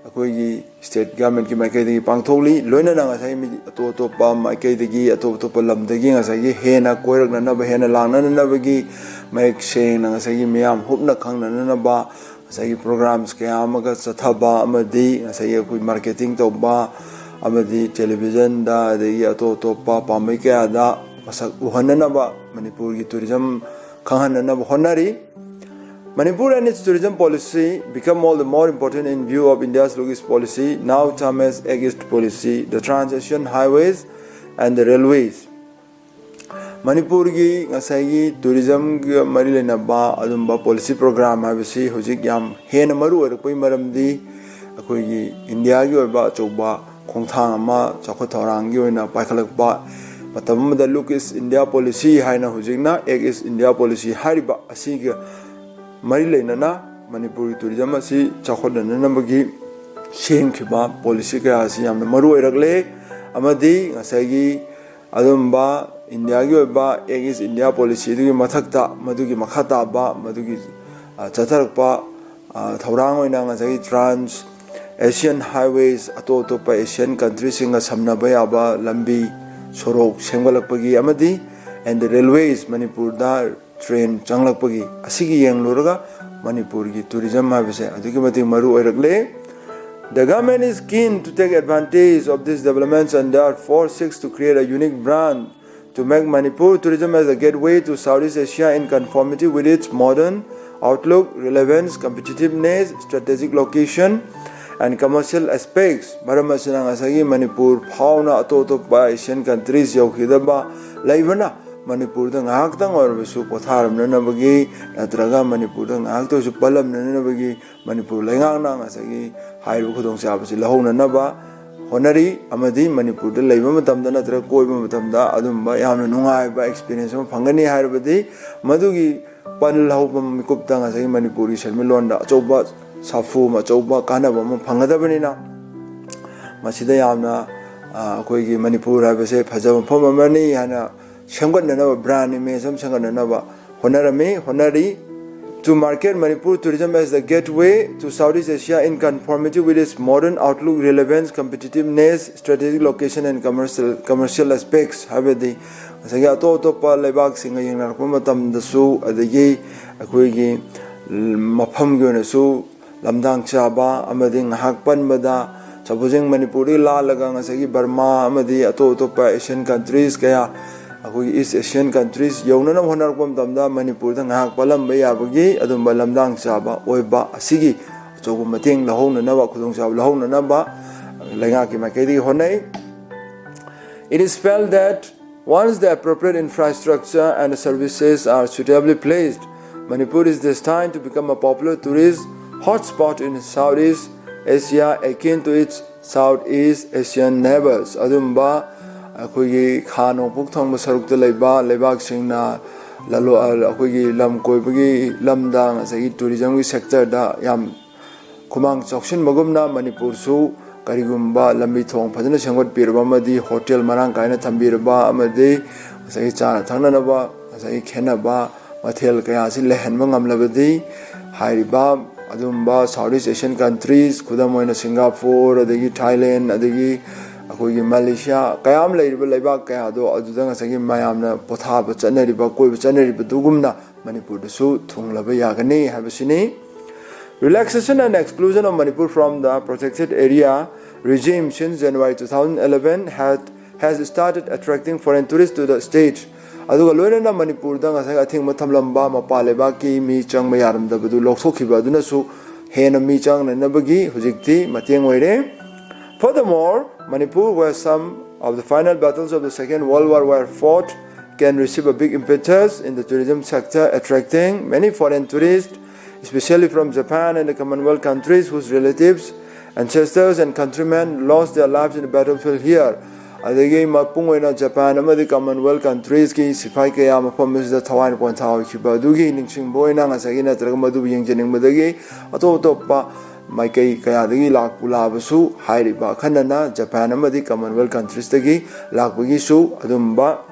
ꯑꯩꯈꯣꯏꯒꯤ ꯁ꯭ꯇꯦꯠ ꯒꯃꯦꯟꯠꯀꯤ ꯃꯥꯏꯀꯩꯗꯒꯤ ꯄꯥꯡꯊꯣꯛꯂꯤ꯫ ꯂꯣꯏꯅꯅ ꯉꯁꯥꯏ ꯃꯤ ꯑꯇꯣꯞ ꯑꯇꯣꯞꯄ ꯃꯥꯏꯀꯩꯗꯒꯤ, ꯑꯇꯣꯞ ꯑꯇꯣꯞꯄ ꯂꯝꯗꯒꯤ ꯉꯁꯥꯏꯒꯤ ꯍꯦꯟꯅ ꯀꯣꯏꯔꯛꯅꯅꯕ, ꯍꯦꯟꯅ ꯂꯥꯛꯅꯅꯕꯒꯤ ꯃꯌꯦꯛ ꯁꯦꯡꯅ ꯉꯁꯥꯏꯒꯤ ꯃꯤꯌꯥꯝ ꯍꯨꯞꯅ ꯈꯪꯅꯅꯕ ꯉꯁꯥꯏꯒꯤ programs ꯀꯌꯥ ꯑꯃꯒ ꯆꯠꯊꯕ ꯑꯃꯗꯤ ꯉꯁꯥꯏꯒꯤ ꯑꯩꯈꯣꯏ marketing ꯇꯧꯕ ꯑꯃꯗꯤ televisionꯗ ꯑꯗꯒꯤ ꯑꯇꯣꯞ ꯑꯇꯣꯞꯄ ꯄꯥꯝꯕꯩ ꯀꯌꯥꯗ ꯃꯁꯛ ꯎꯍꯟꯅꯅꯕ, ꯃꯅꯤꯄꯨꯔꯒꯤ tourism ꯈꯪꯍꯟꯅꯅꯕ ꯍꯣꯠꯅꯔꯤ꯫ Manipur and its tourism policy become all the more important in view of India's Look East policy, now termed as Act East policy, the Trans-Asian Highways and the Railways꯫ ꯃꯅꯤꯄꯨꯔꯒꯤ ꯉꯁꯥꯏꯒꯤ tourismꯒ ꯃꯔꯤ ꯂꯩꯅꯕ ꯑꯗꯨꯝꯕ policy program ꯍꯥꯏꯕꯁꯤ ꯍꯧꯖꯤꯛ ꯌꯥꯝ ꯍꯦꯟꯅ ꯃꯔꯨ ꯑꯣꯏꯔꯛꯄꯒꯤ ꯃꯔꯝꯗꯤ ꯑꯩꯈꯣꯏꯒꯤ ꯏꯟꯗꯤꯌꯥꯒꯤ ꯑꯣꯏꯕ ꯑꯆꯧꯕ ꯈꯣꯡꯊꯥꯡ ꯑꯃ ꯆꯥꯎꯈꯠ ꯊꯧꯔꯥꯡꯒꯤ ꯑꯣꯏꯅ ꯄꯥꯏꯈꯠꯂꯛꯄ ꯃꯇꯝ ꯑꯃꯗ Look East India policy ꯍꯥꯏꯅ ꯍꯧꯖꯤꯛꯅ Act East India policy ꯍꯥꯏꯔꯤꯕ ꯑꯁꯤꯒ ꯃꯔꯤ ꯂꯩꯅꯅ ꯃꯅꯤꯄꯨꯔꯒꯤ tourism ꯑꯁꯤ ꯆꯥꯎꯈꯠꯅꯅꯕꯒꯤ ꯁꯦꯝꯈꯤꯕ policy ꯀꯌꯥ ꯑꯁꯤ ꯌꯥꯝꯅ ꯃꯔꯨ ꯑꯣꯏꯔꯛꯂꯦ꯫ ꯑꯃꯗꯤ ꯉꯁꯥꯏꯒꯤ ꯑꯗꯨꯝꯕ ꯏꯟꯗꯤꯌꯥꯒꯤ ꯑꯣꯏꯕ Act East India policy ꯑꯗꯨꯒꯤ ꯃꯊꯛꯇ ꯃꯗꯨꯒꯤ ꯃꯈꯥ ꯇꯥꯕ ꯃꯗꯨꯒꯤ, ꯑ, ꯆꯠꯊꯔꯛꯄ, ꯑ, ꯊꯧꯔꯥꯡ ꯑꯣꯏꯅ ꯉꯁꯥꯏꯒꯤ Trans-Asian Highways, ꯑꯇꯣꯞ ꯑꯇꯣꯞꯄ Asian countryꯁꯤꯡꯒ ꯁꯝꯅꯕ ꯌꯥꯕ ꯂꯝꯕꯤ ꯁꯣꯔꯣꯛ ꯁꯦꯝꯒꯠꯂꯛꯄꯒꯤ ꯑꯃꯗꯤ and the railways, ꯃꯅꯤꯄꯨꯔꯗ train ꯆꯪꯂꯛꯄꯒꯤ ꯑꯁꯤꯒꯤ ꯌꯦꯡꯂꯨꯔꯒ ꯃꯅꯤꯄꯨꯔꯒꯤ tourism ꯍꯥꯏꯕꯁꯦ ꯑꯗꯨꯛꯀꯤ ꯃꯇꯤꯛ ꯃꯔꯨ ꯑꯣꯏꯔꯛꯂꯦ꯫ The government is keen to take advantage of these developments and therefore seeks to create a unique brand to make Manipur tourism as a gateway to Southeast Asia in conformity with its modern outlook, relevance, competitiveness, strategic location, and commercial aspects꯫ ꯃꯔꯝ ꯑꯁꯤꯅ ꯉꯁꯥꯏꯒꯤ ꯃꯅꯤꯄꯨꯔ ꯐꯥꯎꯅ ꯑꯇꯣꯞ ꯑꯇꯣꯞꯄ Asian countries ꯌꯧꯈꯤꯗꯕ ꯂꯩꯕꯅ ꯃꯅꯤꯄꯨꯔꯗ ꯉꯥꯏꯍꯥꯛꯇꯪ ꯑꯣꯏꯔꯕꯁꯨ ꯄꯣꯊꯥꯔꯝꯅꯅꯕꯒꯤ ꯅꯠꯇ꯭ꯔꯒ ꯃꯅꯤꯄꯨꯔꯗ ꯉꯥꯏꯍꯥꯛꯇ ꯑꯣꯏꯔꯁꯨ ꯄꯜꯂꯝꯅꯅꯕꯒꯤ ꯃꯅꯤꯄꯨꯔ ꯂꯩꯉꯥꯛꯅ ꯉꯁꯥꯏꯒꯤ ꯍꯥꯏꯔꯤꯕ ꯈꯨꯗꯣꯡꯆꯥꯕꯁꯤ ꯂꯧꯍꯧꯅꯅꯕ ꯍꯣꯠꯅꯔꯤ꯫ ꯑꯃꯗꯤ ꯃꯅꯤꯄꯨꯔꯗ ꯂꯩꯕ ꯃꯇꯝꯗ ꯅꯠꯇ꯭ꯔꯒ ꯀꯣꯏꯕ ꯃꯇꯝꯗ ꯑꯗꯨꯝꯕ ꯌꯥꯝꯅ ꯅꯨꯡꯉꯥꯏꯕ experience ꯑꯃ ꯐꯪꯒꯅꯤ ꯍꯥꯏꯔꯕꯗꯤ ꯃꯗꯨꯒꯤ ꯄꯜ ꯍꯧꯕ ꯃꯤꯀꯨꯞꯇ ꯉꯁꯥꯏꯒꯤ ꯃꯅꯤꯄꯨꯔꯒꯤ ꯁꯦꯟꯃꯤꯠꯂꯣꯟꯗ ꯑꯆꯧꯕ ꯁꯥꯐꯨ ꯑꯃ, ꯑꯆꯧꯕ ꯀꯥꯟꯅꯕ ꯑꯃ ꯐꯪꯒꯗꯕꯅꯤꯅ ꯃꯁꯤꯗ ꯌꯥꯝꯅ, ꯑ, ꯑꯩꯈꯣꯏꯒꯤ ꯃꯅꯤꯄꯨꯔ ꯍꯥꯏꯕꯁꯦ ꯐꯖꯕ ꯃꯐꯝ ꯑꯃꯅꯤ ꯍꯥꯏꯅ ꯁꯦꯝꯒꯠꯅꯅꯕ, brand image ꯑꯃ ꯁꯦꯝꯒꯠꯅꯅꯕ ꯍꯣꯠꯅꯔꯝꯃꯤ, ꯍꯣꯠꯅꯔꯤ꯫ To market Manipur tourism as the gateway to Southeast Asia in conformity with its modern outlook, relevance, competitiveness, strategic location and commercial, commercial aspects ꯍꯥꯏꯕꯗꯤ ꯉꯁꯥꯏꯒꯤ ꯑꯇꯣꯞ ꯑꯇꯣꯞꯄ ꯂꯩꯕꯥꯛꯁꯤꯡꯒ ꯌꯦꯡꯅꯔꯛꯄ ꯃꯇꯝꯗꯁꯨ ꯑꯗꯒꯤ ꯑꯩꯈꯣꯏꯒꯤ ꯃꯐꯝꯒꯤ ꯑꯣꯏꯅꯁꯨ ꯂꯝꯗꯥꯡ ꯆꯥꯕ ꯑꯃꯗꯤ ꯉꯥꯏꯍꯥꯛ ꯄꯟꯕꯗ, ꯁꯄꯣꯖꯤꯡ ꯃꯅꯤꯄꯨꯔꯗꯒꯤ ꯂꯥꯜꯂꯒ ꯉꯁꯥꯏꯒꯤ ꯕꯔꯃꯥ ꯑꯃꯗꯤ ꯑꯇꯣꯞ ꯑꯇꯣꯞꯄ Asian countries ꯀꯌꯥ, ꯑꯩꯈꯣꯏꯒꯤ East Asian countries ꯌꯧꯅꯅꯕ ꯍꯣꯠꯅꯔꯛꯄ ꯃꯇꯝꯗ ꯃꯅꯤꯄꯨꯔꯗ ꯉꯥꯏꯍꯥꯛ ꯄꯜꯂꯝꯕ ꯌꯥꯕꯒꯤ ꯑꯗꯨꯝꯕ ꯂꯝꯗꯥꯡ ꯆꯥꯕ ꯑꯣꯏꯕ ꯑꯁꯤꯒꯤ ꯑꯆꯧꯕ ꯃꯇꯦꯡ ꯂꯧꯍꯧꯅꯅꯕ, ꯈꯨꯗꯣꯡꯆꯥꯕ ꯂꯧꯍꯧꯅꯅꯕ ꯂꯩꯉꯥꯛꯀꯤ ꯃꯥꯏꯀꯩꯗꯒꯤ ꯍꯣꯠꯅꯩ꯫ It is felt that once the appropriate infrastructure and services are suitably placed, Manipur is destined to become a popular tourist hotspot in Southeast Asia, akin to its Southeast Asian neighbors. ꯑꯗꯨꯝꯕ ꯑꯩꯈꯣꯏꯒꯤ ꯈꯥ ꯅꯣꯡꯄꯣꯛ ꯊꯪꯕ ꯁꯔꯨꯛꯇ ꯂꯩꯕ ꯂꯩꯕꯥꯛꯁꯤꯡꯅ ꯂꯂꯣ-, ꯑꯩꯈꯣꯏꯒꯤ ꯂꯝ ꯀꯣꯏꯕꯒꯤ ꯂꯝꯗ ꯉꯁꯥꯏꯒꯤ tourismꯒꯤ sectorꯗ ꯌꯥꯝ ꯈꯨꯃꯥꯡ ꯆꯥꯎꯁꯤꯟꯕꯒꯨꯝꯅ ꯃꯅꯤꯄꯨꯔꯁꯨ ꯀꯔꯤꯒꯨꯝꯕ ꯂꯝꯕꯤ ꯊꯣꯡ ꯐꯖꯅ ꯁꯦꯝꯒꯠꯄꯤꯔꯕ ꯑꯃꯗꯤ hotel ꯃꯔꯥꯡ ꯀꯥꯏꯅ ꯊꯝꯕꯤꯔꯕ ꯑꯃꯗꯤ ꯉꯁꯥꯏꯒꯤ ꯆꯥꯅ ꯊꯛꯅꯅꯕ ꯉꯁꯥꯏꯒꯤ ꯈꯦꯠꯅꯕ ꯃꯊꯦꯜ ꯀꯌꯥꯁꯤ ꯂꯩꯍꯟꯕ ꯉꯝꯂꯕꯗꯤ, ꯍꯥꯏꯔꯤꯕ ꯑꯗꯨꯝꯕ Southeast Asian countries, ꯈꯨꯗꯝ ꯑꯣꯏꯅ ꯁꯤꯡꯒꯥꯄꯨꯔ, ꯑꯗꯒꯤ ꯊꯥꯏꯂꯦꯟ, ꯑꯗꯒꯤ ꯑꯩꯈꯣꯏꯒꯤ ꯃꯂꯦꯁꯤꯌꯥ, ꯀꯌꯥ ꯑꯃ ꯂꯩꯔꯤꯕ ꯂꯩꯕꯥꯛ ꯀꯌꯥꯗꯣ ꯑꯗꯨꯗ ꯉꯁꯥꯏꯒꯤ ꯃꯌꯥꯝꯅ ꯄꯣꯊꯥꯕ ꯆꯠꯅꯔꯤꯕ, ꯀꯣꯏꯕ ꯆꯠꯅꯔꯤꯕꯗꯨꯒꯨꯝꯅ ꯃꯅꯤꯄꯨꯔꯗꯁꯨ ꯊꯨꯡꯂꯕ ꯌꯥꯒꯅꯤ ꯍꯥꯏꯕꯁꯤꯅꯤ꯫ Relaxation and exclusion of Manipur from the protected area regime since January two thousand eleven had, has started attracting foreign tourists to the state. ꯑꯗꯨꯒ ꯂꯣꯏꯅꯅ ꯃꯅꯤꯄꯨꯔꯗ ꯉꯁꯥꯏ ꯑꯊꯤꯡꯕ ꯊꯝꯂꯝꯕ ꯃꯄꯥꯟ ꯂꯩꯕꯥꯛꯀꯤ ꯃꯤ ꯆꯪꯕ ꯌꯥꯔꯝꯗꯕꯗꯨ ꯂꯧꯊꯣꯛꯈꯤꯕ ꯑꯗꯨꯅꯁꯨ ꯍꯦꯟꯅ ꯃꯤ ꯆꯪꯅꯅꯕꯒꯤ ꯍꯧꯖꯤꯛꯇꯤ ꯃꯇꯦꯡ ꯑꯣꯏꯔꯦ꯫ Furthermore, Manipur, where some of the final battles of the Second World War were fought, can receive a big impetus in the tourism sector, attracting many foreign tourists, especially from Japan and the Commonwealth countries whose relatives, ancestors, and countrymen lost their lives in the battlefield here. ꯑꯗꯒꯤ ꯃꯄꯨꯡ ꯑꯣꯏꯅ Japan ꯑꯃꯗꯤ Commonwealth countriesꯀꯤ ꯁꯤꯐꯥꯏ ꯀꯌꯥ ꯃꯐꯝ ꯑꯁꯤꯗ ꯊꯋꯥꯏ ꯄꯣꯟꯊꯥ ꯑꯣꯏꯈꯤꯕ ꯑꯗꯨꯒꯤ ꯅꯤꯡꯁꯤꯡꯕ ꯑꯣꯏꯅ ꯉꯁꯥꯏꯒꯤ ꯅꯠꯇ꯭ꯔꯒ ꯃꯗꯨꯕꯨ ꯌꯦꯡꯖꯅꯤꯡꯕꯗꯒꯤ ꯑꯇꯣꯞ ꯑꯇꯣꯞꯄ ꯃꯥꯏꯀꯩ ꯀꯌꯥꯗꯒꯤ ꯂꯥꯛꯄꯨ ꯂꯥꯛꯑꯕꯁꯨ, ꯍꯥꯏꯔꯤꯕ ꯑꯈꯟꯅꯅ ꯖꯄꯥꯟ ꯑꯃꯗꯤ Commonwealth countriesꯇꯒꯤ ꯂꯥꯛꯄꯒꯤꯁꯨ ꯑꯗꯨꯝꯕ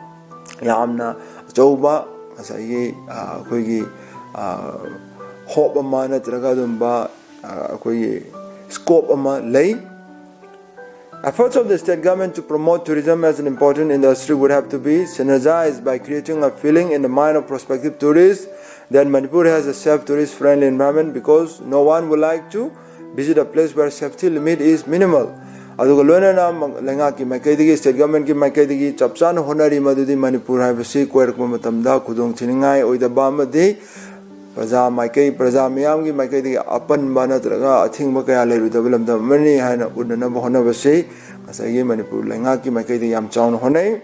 ꯌꯥꯝꯅ ꯑꯆꯧꯕ ꯉꯁꯥꯏꯒꯤ, ꯑ, ꯑꯩꯈꯣꯏꯒꯤ, ꯑ, hope ꯑꯃ ꯅꯠꯇ꯭ꯔꯒ ꯑꯗꯨꯝꯕ, ꯑ, ꯑꯩꯈꯣꯏꯒꯤ scope ꯑꯃ ꯂꯩ꯫ Efforts of the state government to promote tourism as an important industry would have to be synergized by creating a feeling in the mind of prospective tourists Then Manipur has a safe tourist friendly environment because no one would like to visit a place where safety limit is minimal. ꯑꯗꯨꯒ ꯂꯣꯏꯅꯅ ꯃ- ꯂꯩꯉꯥꯛꯀꯤ ꯃꯥꯏꯀꯩꯗꯒꯤ, state governmentꯀꯤ ꯃꯥꯏꯀꯩꯗꯒꯤ ꯆꯞ ꯆꯥꯅ ꯍꯣꯠꯅꯔꯤ ꯃꯗꯨꯗꯤ ꯃꯅꯤꯄꯨꯔ ꯍꯥꯏꯕꯁꯤ ꯀꯣꯏꯔꯛꯄ ꯃꯇꯝꯗ ꯈꯨꯗꯣꯡ ꯊꯤꯅꯤꯡꯉꯥꯏ ꯑꯣꯏꯗꯕ ꯑꯃꯗꯤ ꯄ꯭ꯔꯖꯥ ꯃꯥꯏꯀꯩ, ꯄ꯭ꯔꯖꯥ ꯃꯤꯌꯥꯝꯒꯤ ꯃꯥꯏꯀꯩꯗꯒꯤ ꯑꯄꯟꯕ ꯅꯠꯇ꯭ꯔꯒ ꯑꯊꯤꯡꯕ ꯀꯌꯥ ꯂꯩꯔꯣꯏꯗꯕ ꯂꯝꯗꯝ ꯑꯃꯅꯤ ꯍꯥꯏꯅ ꯎꯠꯅꯅꯕ ꯍꯣꯠꯅꯕꯁꯤ ꯉꯁꯥꯏꯒꯤ ꯃꯅꯤꯄꯨꯔ ꯂꯩꯉꯥꯛꯀꯤ ꯃꯥꯏꯀꯩꯗꯒꯤ ꯌꯥꯝ ꯆꯥꯎꯅ ꯍꯣꯠꯅꯩ꯫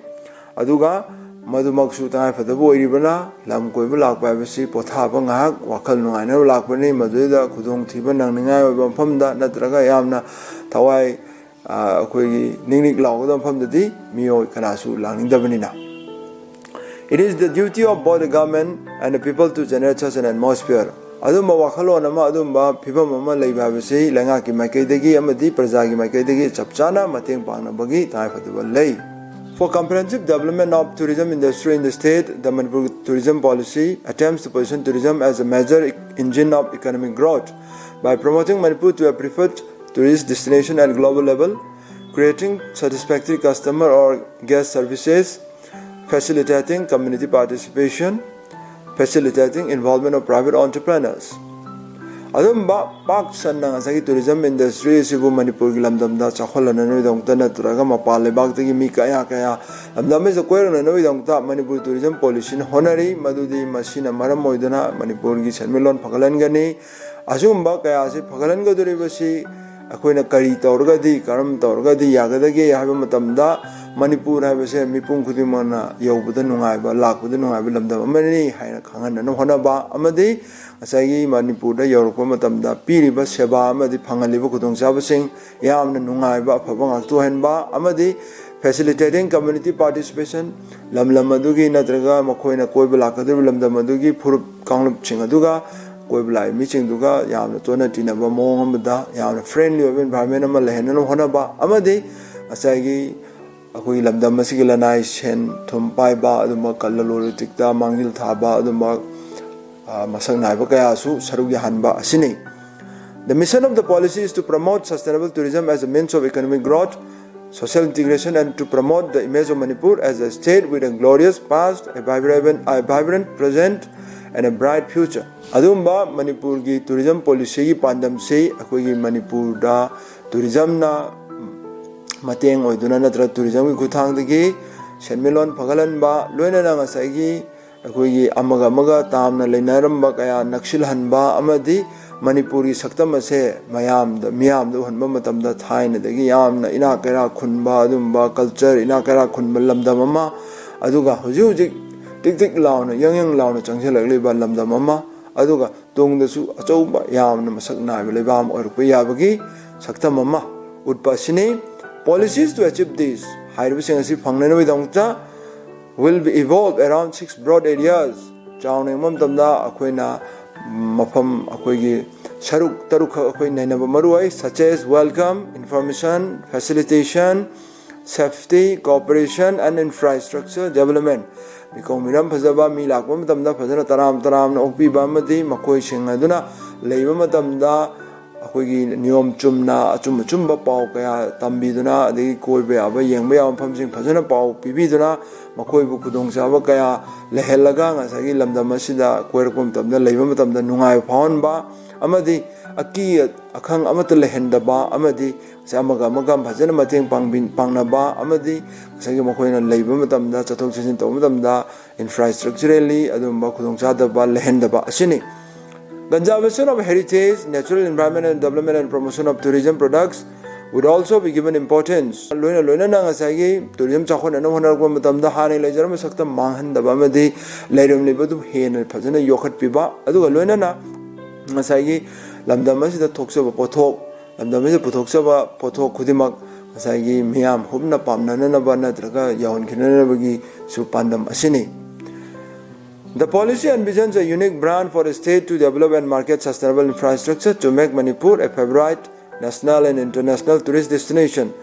ꯑꯗꯨꯒ ꯃꯗꯨꯃꯛꯁꯨ ꯇꯉꯥꯏꯐꯗꯕ ꯑꯣꯏꯔꯤꯕꯅ ꯂꯝ ꯀꯣꯏꯕ ꯂꯥꯛꯄ ꯍꯥꯏꯕꯁꯤ ꯄꯣꯊꯥꯕ ꯉꯥꯏꯍꯥꯛ ꯋꯥꯈꯜ ꯅꯨꯡꯉꯥꯏꯅꯕ ꯂꯥꯛꯄꯅꯤ꯫ ꯃꯗꯨꯗ ꯈꯨꯗꯣꯡꯊꯤꯕ ꯅꯪꯅꯤꯡꯉꯥꯏ ꯑꯣꯏꯕ ꯃꯐꯝꯗ ꯅꯠꯇ꯭ꯔꯒ ꯌꯥꯝꯅ ꯊꯋꯥꯏ, ꯑ, ꯑꯩꯈꯣꯏꯒꯤ ꯅꯤꯛ ꯅꯤꯛ ꯂꯥꯎꯒꯗꯕ ꯃꯐꯝꯗꯗꯤ ꯃꯤꯑꯣꯏ ꯀꯅꯥꯁꯨ ꯂꯥꯛꯅꯤꯡꯗꯕꯅꯤꯅ꯫ It is the duty of both the government and the people to generate such an atmosphere. ꯑꯗꯨꯝꯕ ꯋꯥꯈꯜꯂꯣꯟ ꯑꯃ, ꯑꯗꯨꯝꯕ ꯐꯤꯕꯝ ꯑꯃ ꯂꯩꯕ ꯍꯥꯏꯕꯁꯤ ꯂꯩꯉꯥꯛꯀꯤ ꯃꯥꯏꯀꯩꯗꯒꯤ ꯑꯃꯗꯤ ꯄ꯭ꯔꯖꯥꯒꯤ ꯃꯥꯏꯀꯩꯗꯒꯤ ꯆꯞ ꯆꯥꯅ ꯃꯇꯦꯡ ꯄꯥꯡꯅꯕꯒꯤ ꯇꯉꯥꯏꯐꯗꯕ ꯂꯩ꯫ For comprehensive development of tourism industry in the state, the Manipur Tourism Policy attempts to position tourism as a major e- engine of economic growth by promoting Manipur to a preferred tourist destination at global level, creating satisfactory customer or guest services, facilitating community participation, facilitating involvement of private entrepreneurs. ꯑꯗꯨꯝꯕ ꯄꯥꯛ ꯁꯟꯅ ꯉꯁꯥꯏꯒꯤ tourism industry ꯑꯁꯤꯕꯨ ꯃꯅꯤꯄꯨꯔꯒꯤ ꯂꯝꯗꯝꯗ ꯆꯥꯎꯈꯠꯍꯟꯅꯕꯒꯤꯗꯃꯛꯇ ꯅꯠꯇ꯭ꯔꯒ ꯃꯄꯥꯟ ꯂꯩꯕꯥꯛꯇꯒꯤ ꯃꯤ ꯀꯌꯥ ꯀꯌꯥ ꯂꯝꯗꯝ ꯑꯁꯤꯗ ꯀꯣꯏꯔꯛꯅꯅꯕꯒꯤꯗꯃꯛꯇ ꯃꯅꯤꯄꯨꯔ Tourism Policyꯅ ꯍꯣꯠꯅꯔꯤ꯫ ꯃꯗꯨꯗꯤ ꯃꯁꯤꯅ ꯃꯔꯝ ꯑꯣꯏꯗꯨꯅ ꯃꯅꯤꯄꯨꯔꯒꯤ ꯁꯦꯟꯃꯤꯠꯂꯣꯟ ꯐꯒꯠꯍꯟꯒꯅꯤ꯫ ꯑꯁꯤꯒꯨꯝꯕ ꯀꯌꯥ ꯑꯁꯤ ꯐꯒꯠꯍꯟꯒꯗꯧꯔꯤꯕꯁꯤ ꯑꯩꯈꯣꯏꯅ ꯀꯔꯤ ꯇꯧꯔꯒꯗꯤ, ꯀꯔꯝ ꯇꯧꯔꯒꯗꯤ ꯌꯥꯒꯗꯒꯦ ꯍꯥꯏꯕ ꯃꯇꯝꯗ ꯃꯅꯤꯄꯨꯔ ꯍꯥꯏꯕꯁꯦ ꯃꯤꯄꯨꯝ ꯈꯨꯗꯤꯡꯃꯛꯅ ꯌꯧꯕꯗ ꯅꯨꯡꯉꯥꯏꯕ, ꯂꯥꯛꯄꯗ ꯅꯨꯡꯉꯥꯏꯕ ꯂꯝꯗꯝ ꯑꯃꯅꯤ ꯍꯥꯏꯅ ꯈꯪꯍꯟꯅꯕ ꯍꯣꯠꯅꯕ ꯑꯃꯗꯤ ꯉꯁꯥꯏꯒꯤ ꯃꯅꯤꯄꯨꯔꯗ ꯌꯧꯔꯛꯄ ꯃꯇꯝꯗ ꯄꯤꯔꯤꯕ ꯁꯦꯕꯥ ꯑꯃꯗꯤ ꯐꯪꯍꯜꯂꯤꯕ ꯈꯨꯗꯣꯡꯆꯥꯕꯁꯤꯡ ꯌꯥꯝꯅ ꯅꯨꯡꯉꯥꯏꯕ, ꯑꯐꯕ ꯉꯥꯛꯇ ꯑꯣꯏꯍꯟꯕ ꯑꯃꯗꯤ facilitating community participation, ꯂꯝ ꯂꯝ ꯑꯗꯨꯒꯤ ꯅꯠꯇ꯭ꯔꯒ ꯃꯈꯣꯏꯅ ꯀꯣꯏꯕ ꯂꯥꯛꯀꯗꯧꯔꯤꯕ ꯂꯝꯗꯝ ꯑꯗꯨꯒꯤ ꯐꯨꯔꯨꯞ ꯀꯥꯡꯂꯨꯞꯁꯤꯡ ꯑꯗꯨꯒ ꯀꯣꯏꯕ ꯂꯥꯛꯏꯕ ꯃꯤꯁꯤꯡꯗꯨꯒ ꯌꯥꯝꯅ ꯇꯣꯠꯅ ꯇꯤꯟꯅꯕ ꯃꯑꯣꯡ ꯑꯃꯗ ꯌꯥꯝꯅ friendly ꯑꯣꯏꯕ environment ꯑꯃ ꯂꯩꯍꯟꯅꯕ ꯍꯣꯠꯅꯕ ꯑꯃꯗꯤ ꯉꯁꯥꯏꯒꯤ ꯑꯩꯈꯣꯏꯒꯤ ꯂꯝꯗꯝ ꯑꯁꯤꯒꯤ ꯂꯅꯥꯏ ꯁꯦꯟ ꯊꯨꯝ ꯄꯥꯏꯕ ꯑꯗꯨꯝꯕ ꯀ-, ꯂꯂꯣꯟ ꯏꯇꯤꯛꯇ ꯃꯥꯡꯖꯤꯜ ꯊꯥꯕ ꯑꯗꯨꯝꯕ, ꯑ, ꯃꯁꯛ ꯅꯥꯏꯕ ꯀꯌꯥꯁꯨ ꯁꯔꯨꯛ ꯌꯥꯍꯟꯕ ꯑꯁꯤꯅꯤ꯫ The mission of the policy is to promote sustainable tourism as a means of economic growth, social integration, and to promote the image of Manipur as a state with a glorious past, a vibrant, a vibrant present, and a bright future. ꯑꯗꯨꯒꯨꯝꯕ ꯃꯅꯤꯄꯨꯔꯒꯤ tourism policyꯒꯤ ꯄꯥꯟꯗꯝꯁꯤ ꯑꯩꯈꯣꯏꯒꯤ ꯃꯅꯤꯄꯨꯔꯗ tourismꯅ ꯃꯇꯦꯡ ꯑꯣꯏꯗꯨꯅ ꯅꯠꯇ꯭ꯔꯒ tourismꯒꯤ ꯈꯨꯠꯊꯥꯡꯗꯒꯤ ꯁꯦꯟꯃꯤꯠꯂꯣꯟ ꯐꯒꯠꯍꯟꯕ, ꯂꯣꯏꯅꯅ ꯉꯁꯥꯏꯒꯤ ꯑꯩꯈꯣꯏꯒꯤ ꯑꯃꯒ ꯑꯃꯒ ꯇꯥꯝꯅ ꯂꯩꯅꯔꯝꯕ ꯀꯌꯥ ꯅꯛꯁꯤꯜꯍꯟꯕ ꯑꯃꯗꯤ ꯃꯅꯤꯄꯨꯔꯒꯤ ꯁꯛꯇꯝ ꯑꯁꯦ ꯃꯌꯥꯝꯗ, ꯃꯤꯌꯥꯝꯗ ꯎꯍꯟꯕ ꯃꯇꯝꯗ ꯊꯥꯏꯅꯗꯒꯤ ꯌꯥꯝꯅ ꯏꯅꯥꯛ ꯀꯩꯔꯥꯛ ꯈꯨꯟꯕ, ꯑꯗꯨꯒꯨꯝꯕ culture, ꯏꯅꯥꯛ ꯀꯩꯔꯥꯛ ꯈꯨꯟꯕ ꯂꯝꯗꯝ ꯑꯃ, ꯑꯗꯨꯒ ꯍꯧꯖꯤꯛ ꯍꯧꯖꯤꯛ ꯇꯤꯛ ꯇꯤꯛ ꯂꯥꯎꯅ, ꯌꯪ ꯌꯪ ꯂꯥꯎꯅ ꯆꯪꯁꯤꯜꯂꯛꯂꯤꯕ ꯂꯝꯗꯝ ꯑꯃ, ꯑꯗꯨꯒ ꯇꯨꯡꯗꯁꯨ ꯑꯆꯧꯕ ꯌꯥꯝꯅ ꯃꯁꯛ ꯅꯥꯏꯕ ꯂꯩꯕꯥꯛ ꯑꯃ ꯑꯣꯏꯔꯛꯄ ꯌꯥꯕꯒꯤ ꯁꯛꯇꯝ ꯑꯃ ꯎꯠꯄ ꯑꯁꯤꯅꯤ꯫ Policies to achieve this ꯍꯥꯏꯔꯤꯕꯁꯤꯡ ꯑꯁꯤ ꯐꯪꯅꯅꯕꯒꯤꯗꯃꯛꯇ will be evolve around six broad areas꯫ ꯆꯥꯎꯅ ꯌꯦꯡꯕ ꯃꯇꯝꯗ ꯑꯩꯈꯣꯏꯅ ꯃꯐꯝ, ꯑꯩꯈꯣꯏꯒꯤ ꯁꯔꯨꯛ ꯇꯔꯨꯛꯈꯛ ꯑꯩꯈꯣꯏ ꯅꯩꯅꯕ ꯃꯔꯨ ꯑꯣꯏ, such as welcome, information, facilitation, safety, cooperation and infrastructure development꯫ ꯃꯤꯀꯧ ꯃꯤꯔꯝ ꯐꯖꯕ, ꯃꯤ ꯂꯥꯛꯄ ꯃꯇꯝꯗ ꯐꯖꯅ ꯇꯔꯥꯝ ꯇꯔꯥꯝꯅ ꯑꯣꯛꯄꯤꯕ ꯑꯃꯗꯤ ꯃꯈꯣꯏꯁꯤꯡ ꯑꯗꯨꯅ ꯂꯩꯕ ꯃꯇꯝꯗ ꯑꯩꯈꯣꯏꯒꯤ ꯅꯤꯌꯣꯝ ꯆꯨꯝꯅ ꯑꯆꯨꯝ ꯑꯆꯨꯝꯕ ꯄꯥꯎ ꯀꯌꯥ ꯇꯝꯕꯤꯗꯨꯅ, ꯑꯗꯒꯤ ꯀꯣꯏꯕ ꯌꯥꯕ, ꯌꯦꯡꯕ ꯌꯥꯕ ꯃꯐꯝꯁꯤꯡ ꯐꯖꯅ ꯄꯥꯎ ꯄꯤꯕꯤꯗꯨꯅ, ꯃꯈꯣꯏꯕꯨ ꯈꯨꯗꯣꯡꯆꯥꯕ ꯀꯌꯥ ꯂꯩꯍꯜꯂꯒ ꯉꯁꯥꯏꯒꯤ ꯂꯝꯗꯝ ꯑꯁꯤꯗ ꯀꯣꯏꯔꯛꯄ ꯃꯇꯝꯗ ꯂꯩꯕ ꯃꯇꯝꯗ ꯅꯨꯡꯉꯥꯏꯕ ꯐꯥꯎꯍꯟꯕ ꯑꯃꯗꯤ ꯑꯀꯤ ꯑꯈꯪ ꯑꯃꯠꯇ ꯂꯩꯍꯟꯗꯕ ꯑꯃꯗꯤ ꯉꯁꯥꯏ ꯑꯃꯒ ꯑꯃꯒ ꯐꯖꯅ ꯃꯇꯦꯡ ꯄꯥꯡꯕꯤ-, ꯄꯥꯡꯅꯕ ꯑꯃꯗꯤ ꯉꯁꯥꯏꯒꯤ ꯃꯈꯣꯏꯅ ꯂꯩꯕ ꯃꯇꯝꯗ, ꯆꯠꯊꯣꯛ ꯆꯠꯁꯤꯟ ꯇꯧꯕ ꯃꯇꯝꯗ infrastructurally ꯑꯗꯨꯒꯨꯝꯕ ꯈꯨꯗꯣꯡꯆꯥꯗꯕ ꯂꯩꯍꯟꯗꯕ ꯑꯁꯤꯅꯤ꯫ Conservation of heritage, natural environment and development and promotion of tourism products would also be given importance. ꯂꯣꯏꯅ ꯂꯣꯏꯅꯅ ꯉꯁꯥꯏꯒꯤ tourism ꯆꯥꯎꯈꯠꯅꯅꯕ ꯍꯣꯠꯅꯔꯛꯄ ꯃꯇꯝꯗ ꯍꯥꯟꯅ ꯂꯩꯖꯔꯝꯕ ꯁꯛꯇꯝ ꯃꯥꯡꯍꯟꯗꯕ ꯑꯃꯗꯤ ꯂꯩꯔꯝꯂꯤꯕ ꯑꯗꯨ ꯍꯦꯟꯅ ꯐꯖꯅ ꯌꯣꯛꯈꯠꯄꯤꯕ, ꯑꯗꯨꯒ ꯂꯣꯏꯅꯅ ꯉꯁꯥꯏꯒꯤ ꯂꯝꯗꯝ ꯑꯁꯤꯗ ꯊꯣꯛꯆꯕ ꯄꯣꯠꯊꯣꯛ, ꯂꯝꯗꯝ ꯑꯁꯤꯗ ꯄꯨꯊꯣꯛꯆꯕ ꯄꯣꯠꯊꯣꯛ ꯈꯨꯗꯤꯡꯃꯛ ꯉꯁꯥꯏꯒꯤ ꯃꯤꯌꯥꯝ ꯍꯨꯞꯅ ꯄꯥꯝꯅꯅꯕ ꯅꯠꯇ꯭ꯔꯒ ꯌꯧꯍꯟꯈꯤꯅꯅꯕꯒꯤꯁꯨ ꯄꯥꯟꯗꯝ ꯑꯁꯤꯅꯤ꯫ The policy envisions a unique brand for the state to develop and market sustainable infrastructure to make Manipur a favorite national and international tourist destination.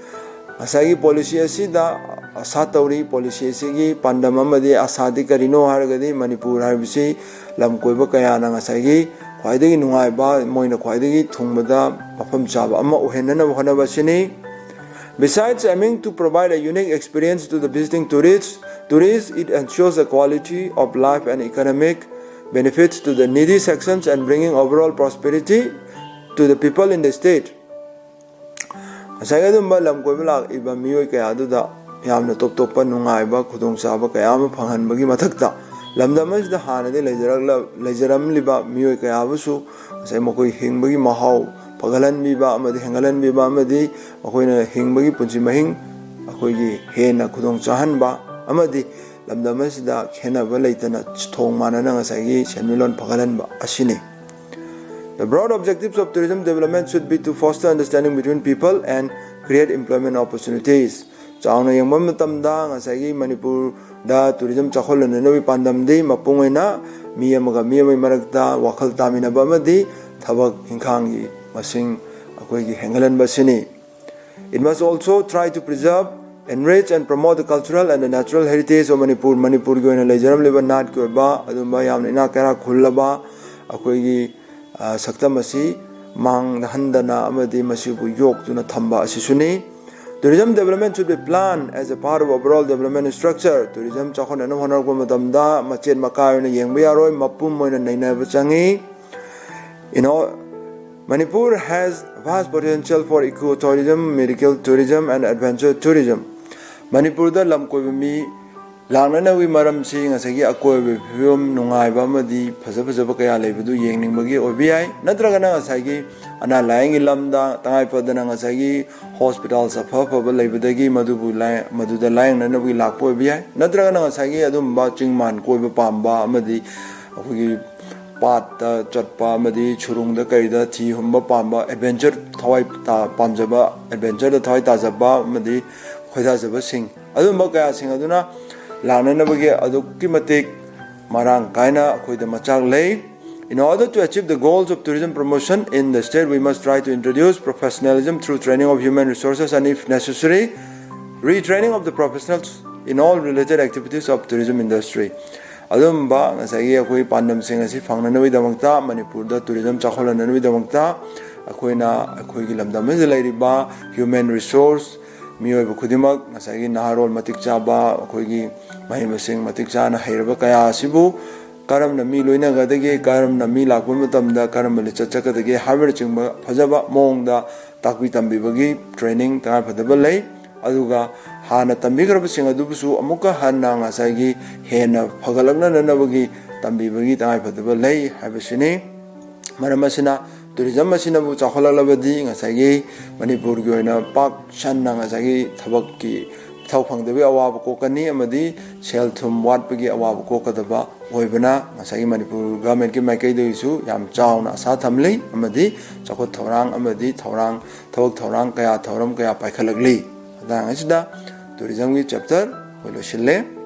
ꯉꯁꯥꯏꯒꯤ policy ꯑꯁꯤꯗ ꯑꯁꯥ ꯇꯧꯔꯤ, policy ꯑꯁꯤꯒꯤ ꯄꯥꯟꯗꯝ ꯑꯃꯗꯤ ꯑꯁꯥꯗꯤ ꯀꯔꯤꯅꯣ ꯍꯥꯏꯔꯒꯗꯤ ꯃꯅꯤꯄꯨꯔ ꯍꯥꯏꯕꯁꯤ ꯂꯝ ꯀꯣꯏꯕ ꯀꯌꯥꯅ ꯉꯁꯥꯏꯒꯤ ꯈ꯭ꯋꯥꯏꯗꯒꯤ ꯅꯨꯡꯉꯥꯏꯕ, ꯃꯣꯏꯅ ꯈ꯭ꯋꯥꯏꯗꯒꯤ ꯊꯨꯡꯕꯗ ꯃꯐꯝ ꯆꯥꯕ ꯑꯃ ꯑꯣꯏꯍꯟꯅꯅꯕ ꯍꯣꯠꯅꯕ ꯑꯁꯤꯅꯤ꯫ Besides aiming to provide a unique experience to the visiting tourists, tourists, it ensures the quality of life and economic benefits to the needy sections and bringing overall prosperity to the people in the state. ꯉꯁꯥꯏꯒꯤ ꯑꯗꯨꯝꯕ ꯂꯝ ꯀꯣꯏꯕ ꯂꯥꯛꯏꯕ ꯃꯤꯑꯣꯏ ꯀꯌꯥ ꯑꯗꯨꯗ ꯌꯥꯝꯅ ꯇꯣꯞ ꯇꯣꯞꯄ ꯅꯨꯡꯉꯥꯏꯕ ꯈꯨꯗꯣꯡꯆꯥꯕ ꯀꯌꯥ ꯑꯃ ꯐꯪꯍꯟꯕꯒꯤ ꯃꯊꯛꯇ, ꯂꯝꯗꯝ ꯑꯁꯤꯗ ꯍꯥꯟꯅꯗꯤ ꯂꯩꯖꯔꯛꯂ-, ꯂꯩꯖꯔꯝꯂꯤꯕ ꯃꯤꯑꯣꯏ ꯀꯌꯥ ꯑꯃꯁꯨ ꯉꯁꯥꯏ ꯃꯈꯣꯏ ꯍꯤꯡꯕꯒꯤ ꯃꯍꯥꯎ ꯐꯒꯠꯍꯟꯕꯤꯕ ꯑꯃꯗꯤ ꯍꯦꯟꯒꯠꯍꯟꯕꯤꯕ ꯑꯃꯗꯤ ꯃꯈꯣꯏꯅ ꯍꯤꯡꯕꯒꯤ ꯄꯨꯟꯁꯤ ꯃꯍꯤꯡ ꯑꯩꯈꯣꯏꯒꯤ ꯍꯦꯟꯅ ꯈꯨꯗꯣꯡ ꯆꯥꯍꯟꯕ ꯑꯃꯗꯤ ꯂꯝꯗꯝ ꯑꯁꯤꯗ ꯈꯦꯠꯅꯕ ꯂꯩꯇꯅ ꯊꯣꯡ ꯃꯥꯟꯅꯅ ꯉꯁꯥꯏꯒꯤ ꯁꯦꯟꯃꯤꯠꯂꯣꯟ ꯐꯒꯠꯍꯟꯕ ꯑꯁꯤꯅꯤ꯫ The broad objectives of tourism development should be to foster understanding between people and create employment opportunities. ꯆꯥꯎꯅ ꯌꯦꯡꯕ ꯃꯇꯝꯗ ꯉꯁꯥꯏꯒꯤ ꯃꯅꯤꯄꯨꯔꯗ tourism ꯆꯥꯎꯈꯠꯍꯟꯅꯕꯒꯤ ꯄꯥꯟꯗꯝꯗꯤ ꯃꯄꯨꯡ ꯑꯣꯏꯅ ꯃꯤ ꯑꯃꯒ ꯃꯤ ꯑꯃꯒꯤ ꯃꯔꯛꯇ ꯋꯥꯈꯜ ꯇꯥꯃꯤꯟꯅꯕ ꯑꯃꯗꯤ ꯊꯕꯛ ꯏꯪꯈꯥꯡꯒꯤ ꯃꯁꯤꯡ ꯑꯩꯈꯣꯏꯒꯤ ꯍꯦꯟꯒꯠꯍꯟꯕ ꯑꯁꯤꯅꯤ꯫ It must also try to preserve, enrich and promote the cultural and the natural heritage of Manipur. ꯃꯅꯤꯄꯨꯔꯒꯤ ꯑꯣꯏꯅ ꯂꯩꯖꯔꯝꯂꯤꯕ ꯅꯥꯠꯀꯤ ꯑꯣꯏꯕ ꯑꯗꯨꯝꯕ ꯌꯥꯝꯅ ꯏꯅꯥꯛ ꯀꯩꯔꯥꯛ ꯈꯨꯜꯂꯕ ꯑꯩꯈꯣꯏꯒꯤ, ꯑ, ꯁꯛꯇꯝ ꯑꯁꯤ ꯃꯥꯡꯍꯟꯗꯅ ꯑꯃꯗꯤ ꯃꯁꯤꯕꯨ ꯌꯣꯛꯇꯨꯅ ꯊꯝꯕ ꯑꯁꯤꯁꯨꯅꯤ꯫ Tourism development should be planned as a part of overall development structure. Tourism ꯆꯥꯎꯈꯠꯅꯅꯕ ꯍꯣꯠꯅꯔꯛꯄ ꯃꯇꯝꯗ ꯃꯆꯦꯠ ꯃꯀꯥꯏ ꯑꯣꯏꯅ ꯌꯦꯡꯕ ꯌꯥꯔꯣꯏ, ꯃꯄꯨꯝ ꯑꯣꯏꯅ ꯅꯩꯅꯕ ꯆꯪꯏ꯫ You know, Manipur has vast potential for ecotourism, medical tourism and adventure tourism. ꯃꯅꯤꯄꯨꯔꯗ ꯂꯝ ꯀꯣꯏꯕ ꯃꯤ ꯂꯥꯛꯅꯅꯕꯒꯤ ꯃꯔꯝꯁꯤ ꯉꯁꯥꯏꯒꯤ ꯑꯀꯣꯏꯕꯒꯤ ꯐꯤꯕꯝ ꯅꯨꯡꯉꯥꯏꯕ ꯑꯃꯗꯤ ꯐꯖ ꯐꯖꯕ ꯀꯌꯥ ꯂꯩꯕꯗꯨ ꯌꯦꯡꯅꯤꯡꯕꯒꯤ ꯑꯣꯏꯕ ꯌꯥꯏ, ꯅꯠꯇ꯭ꯔꯒꯅ ꯉꯁꯥꯏꯒꯤ ꯑꯅꯥ ꯂꯥꯏꯌꯦꯡꯒꯤ ꯂꯝꯗ ꯇꯉꯥꯏ ꯐꯗꯅ ꯉꯁꯥꯏꯒꯤ hospitals ꯑꯐ ꯑꯐꯕ ꯂꯩꯕꯗꯒꯤ ꯃꯗꯨꯕꯨ ꯂꯥꯏ-, ꯃꯗꯨꯗ ꯂꯥꯏꯌꯦꯡꯅꯅꯕꯒꯤ ꯂꯥꯛꯄ ꯑꯣꯏꯕ ꯌꯥꯏ, ꯅꯠꯇ꯭ꯔꯒꯅ ꯉꯁꯥꯏꯒꯤ ꯑꯗꯨꯝꯕ ꯆꯤꯡ ꯃꯥꯟ ꯀꯣꯏꯕ ꯄꯥꯝꯕ ꯑꯃꯗꯤ ꯑꯩꯈꯣꯏꯒꯤ ꯄꯥꯠꯇ ꯆꯠꯄ ꯑꯃꯗꯤ ꯁꯨꯔꯨꯡꯗ ꯀꯩꯗ ꯊꯤ ꯍꯨꯝꯕ ꯄꯥꯝꯕ, adventure ꯊꯋꯥꯏ ꯇꯥ-, ꯄꯥꯝꯖꯕ, adventureꯗ ꯊꯋꯥꯏ ꯇꯥꯖꯕ ꯑꯃꯗꯤ ꯈꯣꯏꯗꯥꯖꯕꯁꯤꯡ, ꯑꯗꯨꯝꯕ ꯀꯌꯥꯁꯤꯡ ꯑꯗꯨꯅ ꯂꯥꯛꯅꯅꯕꯒꯤ ꯑꯗꯨꯛꯀꯤ ꯃꯇꯤꯛ ꯃꯔꯥꯡ ꯀꯥꯏꯅ ꯑꯩꯈꯣꯏꯗ ꯃꯆꯥꯛ ꯂꯩ꯫ In order to achieve the goals of tourism promotion in the state, we must try to introduce professionalism through training of human resources and, if necessary, retraining of the professionals in all related activities of tourism industry. ꯑꯗꯨꯝꯕ ꯉꯁꯥꯏꯒꯤ ꯑꯩꯈꯣꯏ ꯄꯥꯟꯗꯝꯁꯤꯡ ꯑꯁꯤ ꯐꯪꯅꯅꯕꯒꯤꯗꯃꯛꯇ, ꯃꯅꯤꯄꯨꯔꯗ tourism ꯆꯥꯎꯈꯠꯍꯟꯅꯕꯒꯤꯗꯃꯛꯇ ꯑꯩꯈꯣꯏꯅ ꯑꯩꯈꯣꯏꯒꯤ ꯂꯝꯗꯝ ꯑꯁꯤꯗ ꯂꯩꯔꯤꯕ human resource, ꯃꯤꯑꯣꯏꯕ ꯈꯨꯗꯤꯡꯃꯛ, ꯉꯁꯥꯏꯒꯤ ꯅꯍꯥꯔꯣꯜ ꯃꯇꯤꯛ ꯆꯥꯕ, ꯑꯩꯈꯣꯏꯒꯤ ꯃꯍꯩ ꯃꯁꯤꯡ ꯃꯇꯤꯛ ꯆꯥꯅ ꯍꯩꯔꯕ ꯀꯌꯥ ꯑꯁꯤꯕꯨ ꯀꯔꯝꯅ ꯃꯤ ꯂꯣꯏꯅꯒꯗꯒꯦ, ꯀꯔꯝꯅ ꯃꯤ ꯂꯥꯛꯄ ꯃꯇꯝꯗ ꯀꯔꯝꯕ ꯂꯤꯆꯠ ꯆꯠꯀꯗꯒꯦ ꯍꯥꯏꯕꯅꯆꯤꯡꯕ ꯐꯖꯕ ꯃꯑꯣꯡꯗ ꯇꯥꯛꯄꯤ ꯇꯝꯕꯤꯕꯒꯤ training ꯇꯉꯥꯏꯐꯗꯕ ꯂꯩ꯫ ꯑꯗꯨꯒ ꯍꯥꯟꯅ ꯇꯝꯕꯤꯈ꯭ꯔꯕꯁꯤꯡ ꯑꯗꯨꯕꯨꯁꯨ ꯑꯃꯨꯛꯀ ꯍꯟꯅ ꯉꯁꯥꯏꯒꯤ ꯍꯦꯟꯅ ꯐꯒꯠꯂꯛꯅꯅꯕꯒꯤ ꯇꯝꯕꯤꯕꯒꯤ ꯇꯉꯥꯏꯐꯗꯕ ꯂꯩ ꯍꯥꯏꯕꯁꯤꯅꯤ꯫ ꯃꯔꯝ ꯑꯁꯤꯅ tourism ꯑꯁꯤꯅꯕꯨ ꯆꯥꯎꯈꯠꯂꯛꯂꯕꯗꯤ ꯉꯁꯥꯏꯒꯤ ꯃꯅꯤꯄꯨꯔꯒꯤ ꯑꯣꯏꯅ ꯄꯥꯛ ꯁꯟꯅ ꯉꯁꯥꯏꯒꯤ ꯊꯕꯛꯀꯤ ꯏꯊꯧ ꯐꯪꯗꯕꯒꯤ ꯑꯋꯥꯕ ꯀꯣꯛꯀꯅꯤ ꯑꯃꯗꯤ ꯁꯦꯜ ꯊꯨꯝ ꯋꯥꯠꯄꯒꯤ ꯑꯋꯥꯕ ꯀꯣꯛꯀꯗꯕ ꯑꯣꯏꯕꯅ ꯉꯁꯥꯏꯒꯤ ꯃꯅꯤꯄꯨꯔ governmentꯀꯤ ꯃꯥꯏꯀꯩꯗꯒꯤꯁꯨ ꯌꯥꯝ ꯆꯥꯎꯅ ꯑꯁꯥ ꯊꯝꯂꯤ ꯑꯃꯗꯤ ꯆꯥꯎꯈꯠ ꯊꯧꯔꯥꯡ ꯑꯃꯗꯤ ꯊꯧꯔꯥꯡ, ꯊꯕꯛ ꯊꯧꯔꯥꯡ ꯀꯌꯥ, ꯊꯧꯔꯝ ꯀꯌꯥ ꯄꯥꯏꯈꯠꯂꯛꯂꯤ꯫ ꯃꯇꯥꯡ ꯑꯁꯤꯗ tourismꯒꯤ chapter ꯑꯩꯈꯣꯏ ꯂꯣꯏꯁꯤꯜꯂꯦ꯫